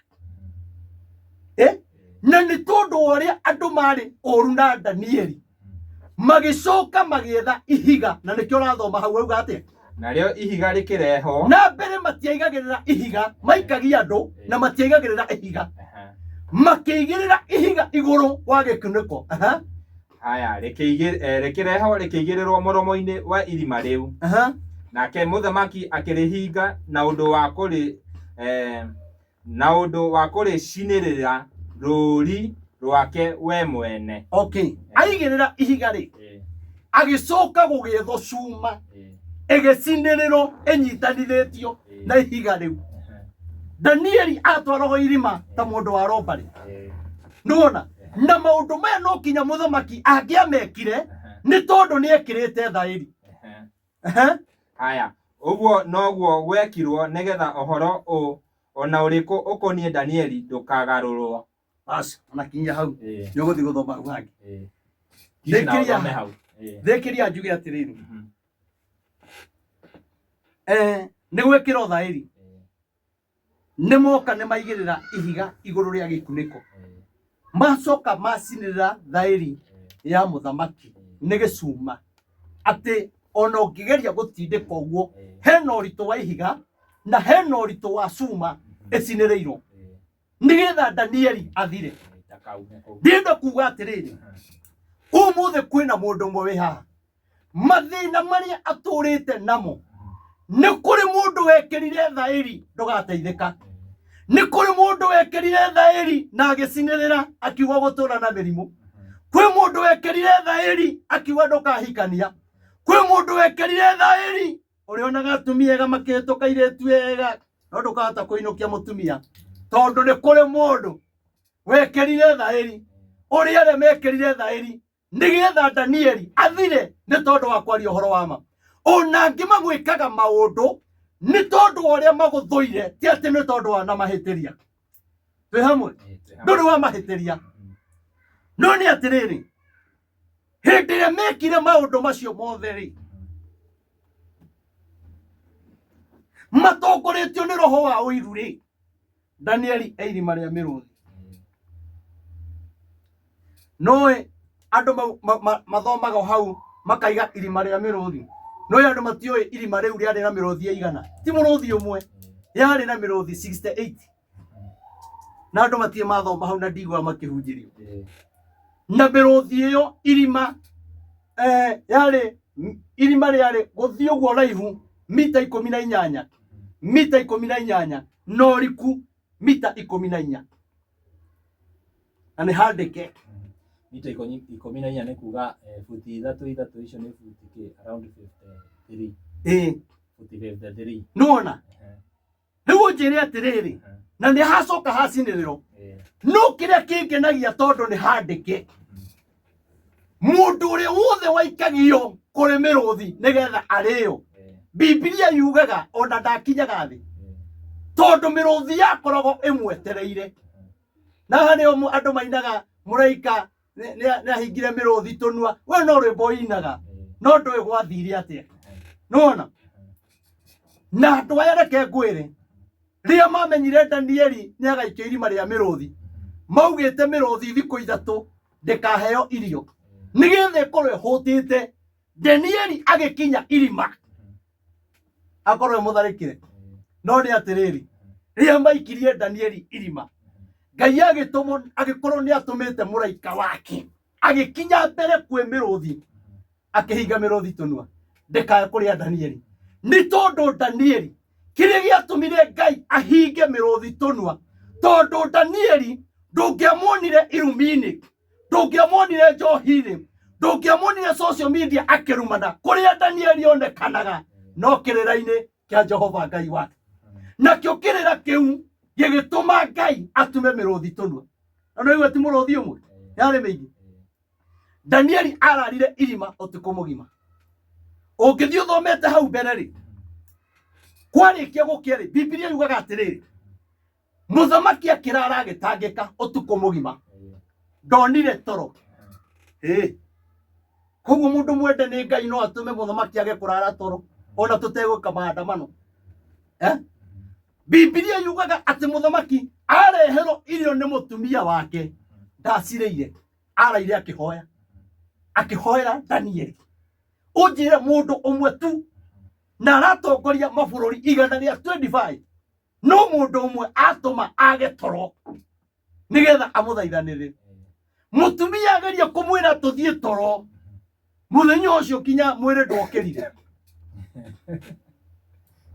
Na nĩ tondũ wa ũrĩa andũ marĩ ũru na Danieli, magĩcoka magĩetha ihiga, na nĩkĩo ũrathoma hau auga atĩa? Narĩo ihiga rĩkĩrehwo. Na mbere matiaigagĩrĩra ihiga, maikagia andũ na matiaigagĩrĩra ihiga, Aha. makĩigĩrĩra ihiga igũrũ wa gĩkunĩko. Aha. Haya, rĩkĩrehwo rĩkĩigĩrĩrwo mũromo-inĩ wa irima rĩu. Aha. Nake mũthamaki akĩrĩhinga na ũndũ wa kũrĩ na ũndũ wa kũrĩcinĩrĩra rũũri rwake we mwene. Okay, aigĩrĩra ihiga rĩ, agĩcoka gũgĩethwo cuma ĩgĩcinĩrĩrwo ĩnyitanithĩtio na ihiga rĩu. Danieli atwaragwo irima ta mũndũ wa robbery. Nĩwona? Na maũndũ maya no kinya mũthamaki angĩamekire nĩ tondũ nĩ ekĩrĩte thaĩri. Ehe. Haya, ũguo noguo gwekirwo nĩgetha ũhoro ona ũrĩkũ ũkoniĩ Danieli ndũkagarũrwo. Bas, ona kinya hau. Nĩ ũgũthiĩ gũthoma hau hangĩ. Kinya Thĩkĩria. ũthome hau. Thĩkĩria njuge atĩrĩrĩ. Nĩ gwĩkĩrwo thaĩri. Nĩ moka nĩ maigĩrĩra ihiga igũrũ rĩa gĩkunĩko. Macoka macinĩrĩra thaĩri ya mũthamaki nĩ gĩcuma. Atĩ ona ũngĩgeria gũtindĩka ũguo, hena ũritũ wa ihiga na hena ũritũ wa cuma ĩcinĩrĩirwo. Nĩgetha Danieli athire. Ndĩrenda kuga atĩrĩrĩ, ũmũthĩ kwĩna mũndũ ũmwe wĩ haha, mathĩna marĩa atũrĩte namo, nĩ kũrĩ mũndũ wekĩrire thaĩri ndũgateithĩka. Nĩ kũrĩ mũndũ wekĩrire thaĩri na agĩcinĩrĩra akiuga gũtũra na mĩrimũ. Kwĩ mũndũ wekĩrire thaĩri akiuga ndũkahikania. Kwĩ mũndũ wekĩrire thaĩri ũrĩonaga atumia ega makĩhĩtũka airĩtu ega, no ndũkahota kũinũkia mũtumia, tondũ nĩ kũrĩ mũndũ wekĩrire thaĩri. Ũrĩa arĩa mekĩrire thaĩri nĩgetha Danieli athire nĩ tondũ wa kwaria ũhoro wa ma. Ona angĩ magwĩkaga maũndũ nĩ tondũ wa ũrĩa magũthũire, ti atĩ nĩ tondũ wa na mahĩtĩria. Twĩ hamwe? Ndũrĩ wa mahĩtĩria. No nĩ atĩrĩrĩ, hĩndĩ ĩrĩa mekire maũndũ macio mothe rĩ, matongoretio nĩ roho wa ũiru rĩ, Danieli e irima rĩa mĩrũthi. Nũĩ andũ mathomaga o hau makaiga irima rĩa mĩrũthi. Nũĩ andũ matiũĩ irima rĩu rĩarĩ na mĩrũthi ĩigana. Ti mũrũthi ũmwe, yarĩ na mĩrũthi 68. Na andũ matirĩ mathoma hau na ndigua makĩhunjĩrio. Na mĩrũthi ĩyo irima yarĩ irima rĩarĩ gũthiĩ ũguo raihu mita 18, mita 18 na ũriku mita 14. Na nĩ handĩke. Mita 14 nĩ kuga buti ithatũ ithatũ icio nĩ buti kĩ around 53. Ĩĩ. Buti 53. Nĩwona? Rĩu ũnjĩre atĩrĩrĩ, na nĩ hacoka hacinĩrĩrwo. No kĩrĩa kĩngenagia tondũ nĩ handĩke. Mũndũ ũrĩa wothe waikagio kũrĩ mĩrũthi nĩgetha arĩo. Bibilia yugaga ona ndakinyaga thĩ. Tondũ mĩrũthi yakoragwo ĩmwetereire. Na haha nĩho andũ mainaga mũraika nĩ ahingire mĩrũthi tũnua. We no rwĩmbo ũinaga, no ndũĩ gwathire atĩa. Nĩwona? Na andũ aya reke ngwĩre, rĩrĩa mamenyire Danieli nĩ agaikio irima rĩa mĩrũthi, maugĩte mĩrũthi thikũ ithatũ ndĩkaheo irio, nĩgetha ĩkorwo ĩhũtĩte. Danieli agĩkinya irima akorwo ĩmũtharĩkĩre. No nĩ atĩrĩrĩ, rĩrĩa maikirie Danieli irima, Ngai agĩtũmwo, agĩkorwo nĩ atũmĩte mũraika wake, agĩkinya mbere kwĩ mĩrũthi, akĩhinga mĩrũthi tũnua ndĩkae kũrĩa Danieli. Nĩ tondũ Danieli, kĩrĩa gĩatũmire Ngai ahinge mĩrũthi tũnua, tondũ Danieli ndũngĩamuonire irumi-inĩ, ndũngĩamuonire njohi-inĩ, ndũngĩamuonire social media akĩrumana. Kũrĩa Danieli onekanaga no kĩrĩra-inĩ kĩa Jehova Ngai wake. Nakĩo kĩrĩra kĩu gĩgĩtũma Ngai atume mĩrũthi tũnua. Na nĩũigua ti mũrũthi ũmwe, yarĩ mĩingĩ. Danieli ararire irima ũtukũ mũgima. Ũngĩthiĩ ũthomete hau mbere rĩ, kwarĩkia gũkĩa rĩ, Bibilia yugaga atĩrĩrĩ, mũthamaki akĩrara agĩtangĩka ũtukũ mũgima, ndonire toro. Ĩ koguo mũndũ mwende nĩ Ngai no atũme mũthamaki age kũrara toro ona tũtegwĩka maandamano. Bibilia yugaga atĩ mũthamaki areherwo irio nĩ mũtumia wake ndacirĩire, araire akĩhoya, akĩhoera Danieli. Ũnjĩre mũndũ ũmwe tu na aratongoria mabũrũri 125, no mũndũ ũmwe atũma age toro nĩgetha amũthaithanĩrĩre. Mũtumia ageria kũmwĩra tũthiĩ toro, mũthenya ũcio kinya mwĩrĩ ndwokĩrire,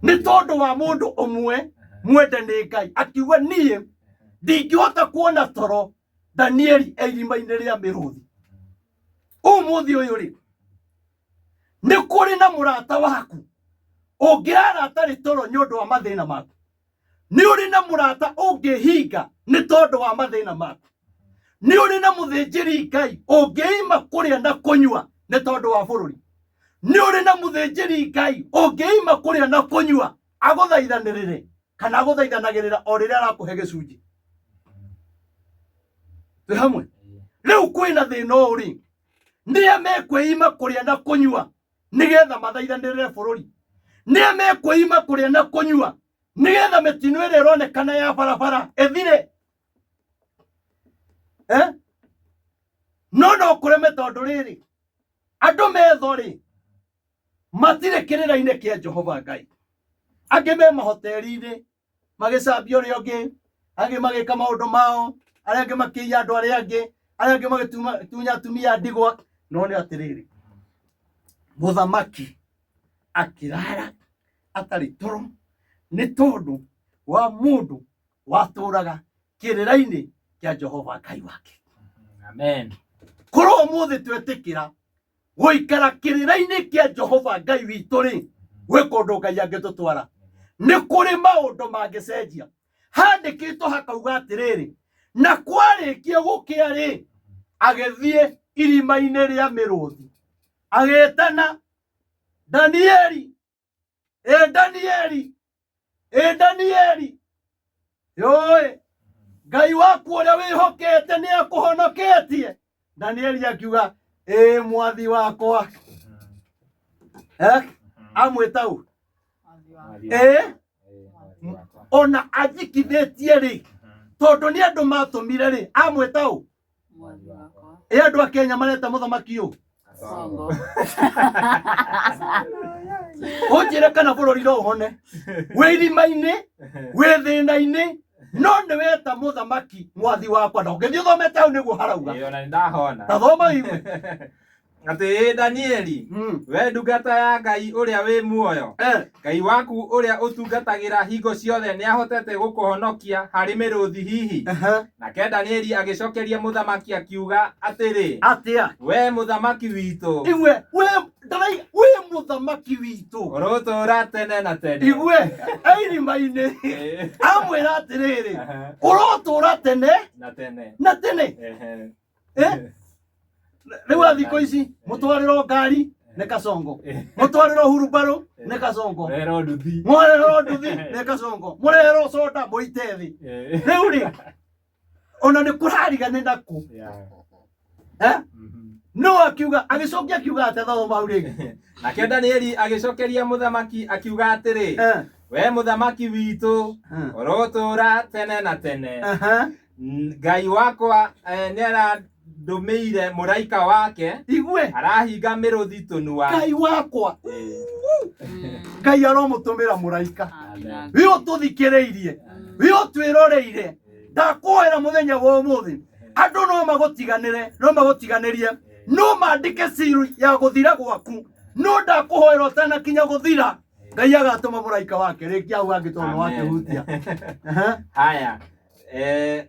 nĩ tondũ wa mũndũ ũmwe mwende nĩ Ngai. Akiuga niĩ ndingĩhota kuona toro Danieli e irima-inĩ rĩa mĩrũthi. Ũmũthĩ ũyũ rĩ, nĩ kũrĩ na mũrata waku ũngĩrara atarĩ toro nĩ ũndũ wa mathĩna maku? Nĩ ũrĩ na mũrata ũngĩhinga nĩ tondũ wa mathĩna maku? Nĩ ũrĩ na mũthĩnjĩri Ngai ũngĩima kũrĩa na kũnyua nĩ tondũ wa bũrũri? Nĩ ũrĩ na mũthĩnjĩri Ngai ũngĩima kũrĩa na kũnyua agũthaithanĩrĩre kana agũthaithanagĩrĩra o rĩrĩa arakũhe gĩcunjĩ? Twĩ hamwe? Rĩu kwĩna thĩna ũũ rĩ, nĩa mekwĩima kũrĩa na kũnyua nĩgetha mathaithanĩrĩre bũrũri? Nĩa mekwĩima kũrĩa na kũnyua nĩgetha mĩtino ĩrĩa ĩronekana ya barabara ĩthire? No no kũreme, tondũ rĩrĩ andũ metho rĩ matirĩ kĩrĩra-inĩ kĩa Jehova Ngai. Angĩ me mahoteri-inĩ magĩcambia ũrĩa ũngĩ, angĩ magĩka maũndũ mao, arĩa angĩ makĩiya andũ arĩa angĩ, arĩa angĩ magĩtunya atumia ndigwa. No nĩ atĩrĩrĩ, mũthamaki akĩrara atarĩ toro nĩ tondũ wa mũndũ watũraga kĩrĩra-inĩ kĩa Jehova Ngai wake. Amen. Korwo ũmũthĩ twetĩkĩra gũikara kĩrĩra-inĩ kĩa Jehova Ngai witũ rĩ, gwĩ kũndũ Ngai angĩtũtwara. Nĩ kũrĩ maũndũ mangĩcenjia. Handĩkĩtwo hakauga atĩrĩrĩ, na kwarĩkia gũkĩa rĩ, agĩthiĩ irima-inĩ rĩa mĩrũthi, agĩtana Danieli, ĩ Danieli, ĩ Danieli, yũĩ Ngai waku ũrĩa wĩhokete nĩ akũhonoketie. Danieli akiuga, ĩ mwathi wakwa. Amwĩta ũ? Ĩ. Ona anjikithĩtie rĩ, tondũ nĩ andũ matũmire rĩ, amwĩta ũ? Mwathi wakwa. Ĩ andũ a Kenya mareta mũthamaki ũ? Songo. Ũnjĩre kana bũrũri no ũhone wĩ irima-inĩ, wĩ thĩna-inĩ, no nĩ weta mũthamaki mwathi wakwa, na ũngĩthiĩ ũthomete hau nĩguo harauga. Ĩĩ, ona nĩndahona. Ta thoma igue. Atĩ ĩ Danieli, we ndungata ya Ngai ũrĩa wĩ muoyo, Ngai waku ũrĩa ũtungatagĩra hingo ciothe nĩahotete gũkũhonokia harĩ mĩrũthi hihi? Nake Danieli agĩcokeria mũthamaki akiuga atĩrĩ, Atĩa? We mũthamaki witũ, Igue we ndarai, we mũthamaki witũ, ũrũtũũra tene na tene. Igue airima-inĩ amwĩra atĩrĩrĩ, ũrotũũra tene na tene. Na tene. Rĩu a thikũ ici mũtwarĩro ngari nĩ kasongo, mũtwarĩro hurumbarũ nĩ kasongo, Rero nduthi. Mũrehero nduthi nĩ kasongo, mũrehero soda mũite thĩ. Rĩu rĩ, ona nĩ kũrarigane naku. No akiuga, agĩcokia akiuga atĩa? Thoma hau rĩngĩ. Nake Danieli agĩcokeria mũthamaki akiuga atĩrĩ, we mũthamaki witũ, ũrotũũra tene na tene. Ngai wakwa nĩarandũmĩire mũraika wake, Igue. arahinga mĩrũthi tũnua. Ngai wakwa, Ngai aromũtũmĩra mũraika. Amina. Wĩ ũtũthikĩrĩirie, wĩ ũtwĩroreire, ndakũhoera mũthenya wa ũmũthĩ, andũ no magũtiganĩre, no magũtiganĩrie, no mandĩke ciru ya gũthira gwaku, no ndakũhoera ũtanakinya gũthira, Ngai agatũma mũraika wake rĩngĩ hau angĩ tondũ nĩ wakĩhutia. Haya,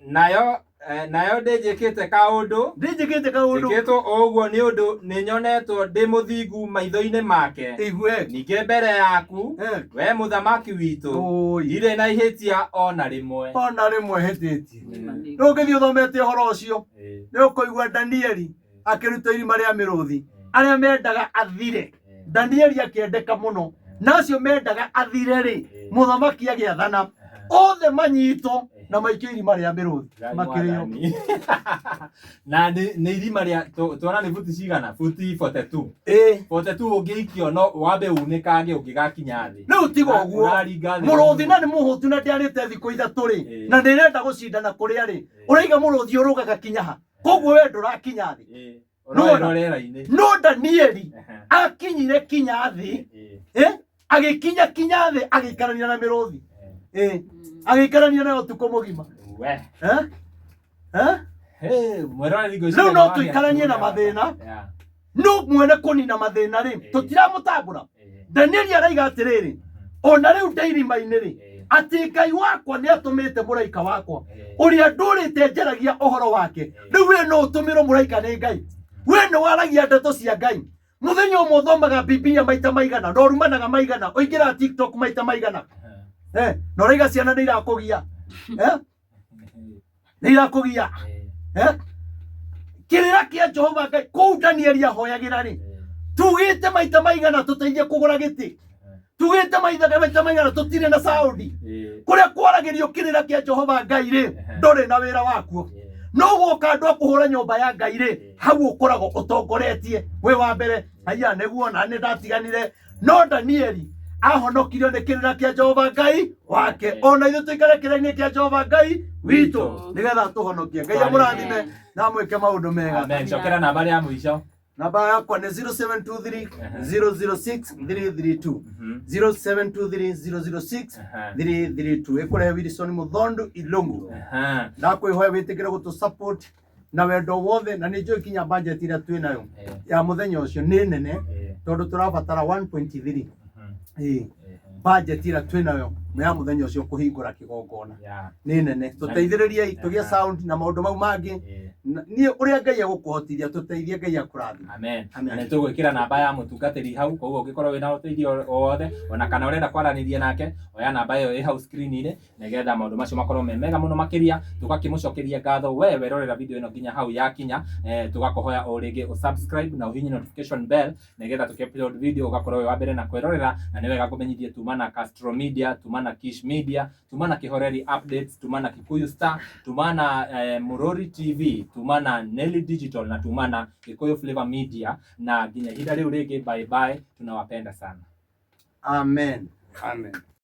nayo ndĩnjĩkĩte kaũndũ. Ndĩnjĩkĩte kaũndũ. Njĩkĩtwo o ũguo nĩ ũndũ nĩnyonetwo ndĩ mũthingu maitho-inĩ make, Igue. ningĩ mbere yaku, we mũthamaki witũ, Ũi. ndirĩ na ihĩtia o na rĩmwe. Ona rĩmwe hĩtĩtie. Rĩu ũngĩthiĩ ũthomete ũhoro ũcio, nĩ ũkũigua Danieli akĩrutwo irima rĩa mĩrũthi, arĩa mendaga athire. Danieli akĩendeka mũno, na acio mendaga athire rĩ, mũthamaki agĩathana othe manyitwo na maikio irima rĩa mĩrũthi, Ngai makĩrĩo. mwathani. Na nĩ irima rĩa tuona nĩ buti cigana? Buti 42. Ĩĩ. 42 ũngĩikio no wambe unĩkange ũngĩgakinya thĩ. Rĩu tiga ũguo, Ũraringa thĩ. Mũrũthi na nĩ mũhũtu na ndĩarĩte thikũ 3 rĩ, na ndĩrenda gũcindana kũrĩa rĩ, ũraiga mũrũthi ũrũgaga kinya ha? Koguo we ndũrakinya thĩ. Ũroerwo rĩera-inĩ. No Danieli akinyire kinya thĩ, agĩkinya kinya thĩ, agĩikarania na mĩrũthi, agĩikarania nayo ũtukũ mũgima. We. Eh? Eh? Hey, mwĩroreri ngwĩciria Rĩu no nĩ wagĩa tũikaranie na kuona. mathĩna. No mwene kũnina mathĩna rĩ, tũtiramũtambũra. Danieli araiga atĩrĩrĩ, ona rĩu ndĩ irima-inĩ rĩ, atĩ Ngai wakwa nĩ atũmĩte mũraika wakwa ũrĩa ndũrĩte njaragia ũhoro wake. Rĩu we no ũtũmĩrwo mũraika nĩ Ngai? We nĩ waragia ndeto cia Ngai mũthenya ũmwe? Ũthomaga Bibilia maita maigana, na ũrumanaga maigana, ũingĩraga TikTok maita maigana, na ũraiga ciana nĩ irakũgia, nĩ irakũgia. Kĩrĩra kĩa Jehova Ngai kũu Danieli ahoyagĩra rĩ, tugĩte maita maigana tũteithie kũgũra gĩtĩ, tugĩte maita maigana tũtirĩ na saũndi kũrĩa kwaragĩrio kĩrĩra kĩa Jehova Ngai rĩ, ndũrĩ na wĩra wakuo. No gwoka andũ a kũhũra nyũmba ya Ngai rĩ, hau ũkoragwo ũtongoretie wĩ wa mbere. Haiya, nĩguo na nĩ ndatiganire. No Danieli ahonokirio nĩ kĩrĩra kĩa Jehova Ngai wake. Ona ithuĩ tũikare kĩrĩra-inĩ kĩa Jehova Ngai witũ nĩgetha tũhonokie. Ngai amũrathime na amwĩke maũndũ mega. Amen. Cokera namba ya mũico. Namba yakwa nĩ 0723 006 332, 0723 006 332, ĩkũrehe Wilson Muthondu Ilungu. Ndakwĩhoya wĩtĩkĩre gũtũ support na wendo wothe, na nĩ njũĩ kinya budget ĩrĩa twĩ nayo ya mũthenya ũcio nĩ nene, tondũ tũrabatara 1.3. Ĩĩ, budget ĩrĩa twĩ nayo ya mũthenya ũcio kũhingũra kĩgongona nĩ nene. Tũteithĩrĩriei tũgĩe sound na maũndũ mau mangĩ. Niĩ ũrĩa Ngai egũkũhotithia, tũteithie. Ngai akũrathime. Amen. Amen. Na nĩ tũgwĩkĩra namba ya mũtungatĩri hau, koguo ũngĩkorwo wĩna ũteithio o wothe ona kana ũrenda kwaranĩria nake, oya namba ĩyo ĩ hau screen-inĩ nĩgetha maũndũ macio makorwo me mega mũno makĩria. Tũgakĩmũcokeria ngatho we werorera video ĩno nginya hau yakinya. Tũgakũhoya o rĩngĩ ũsubscribe na ũhihinye notification bell nĩgetha tũkĩ-upload video ũgakorwo wĩ wa mbere na kwĩrorera. Na nĩ wega ngũmenyithie tuma na Castro Media, tuma na Kish Media, tuma na Kihoreri Updates, tuma na Kikuyu Star, tuma na Murori TV, tuma na Nelly Digital na tuma na Gikuyu Flavor Media. Na nginya ihinda rĩu rĩngĩ, bye bye, tunawapenda sana. Amen, amen.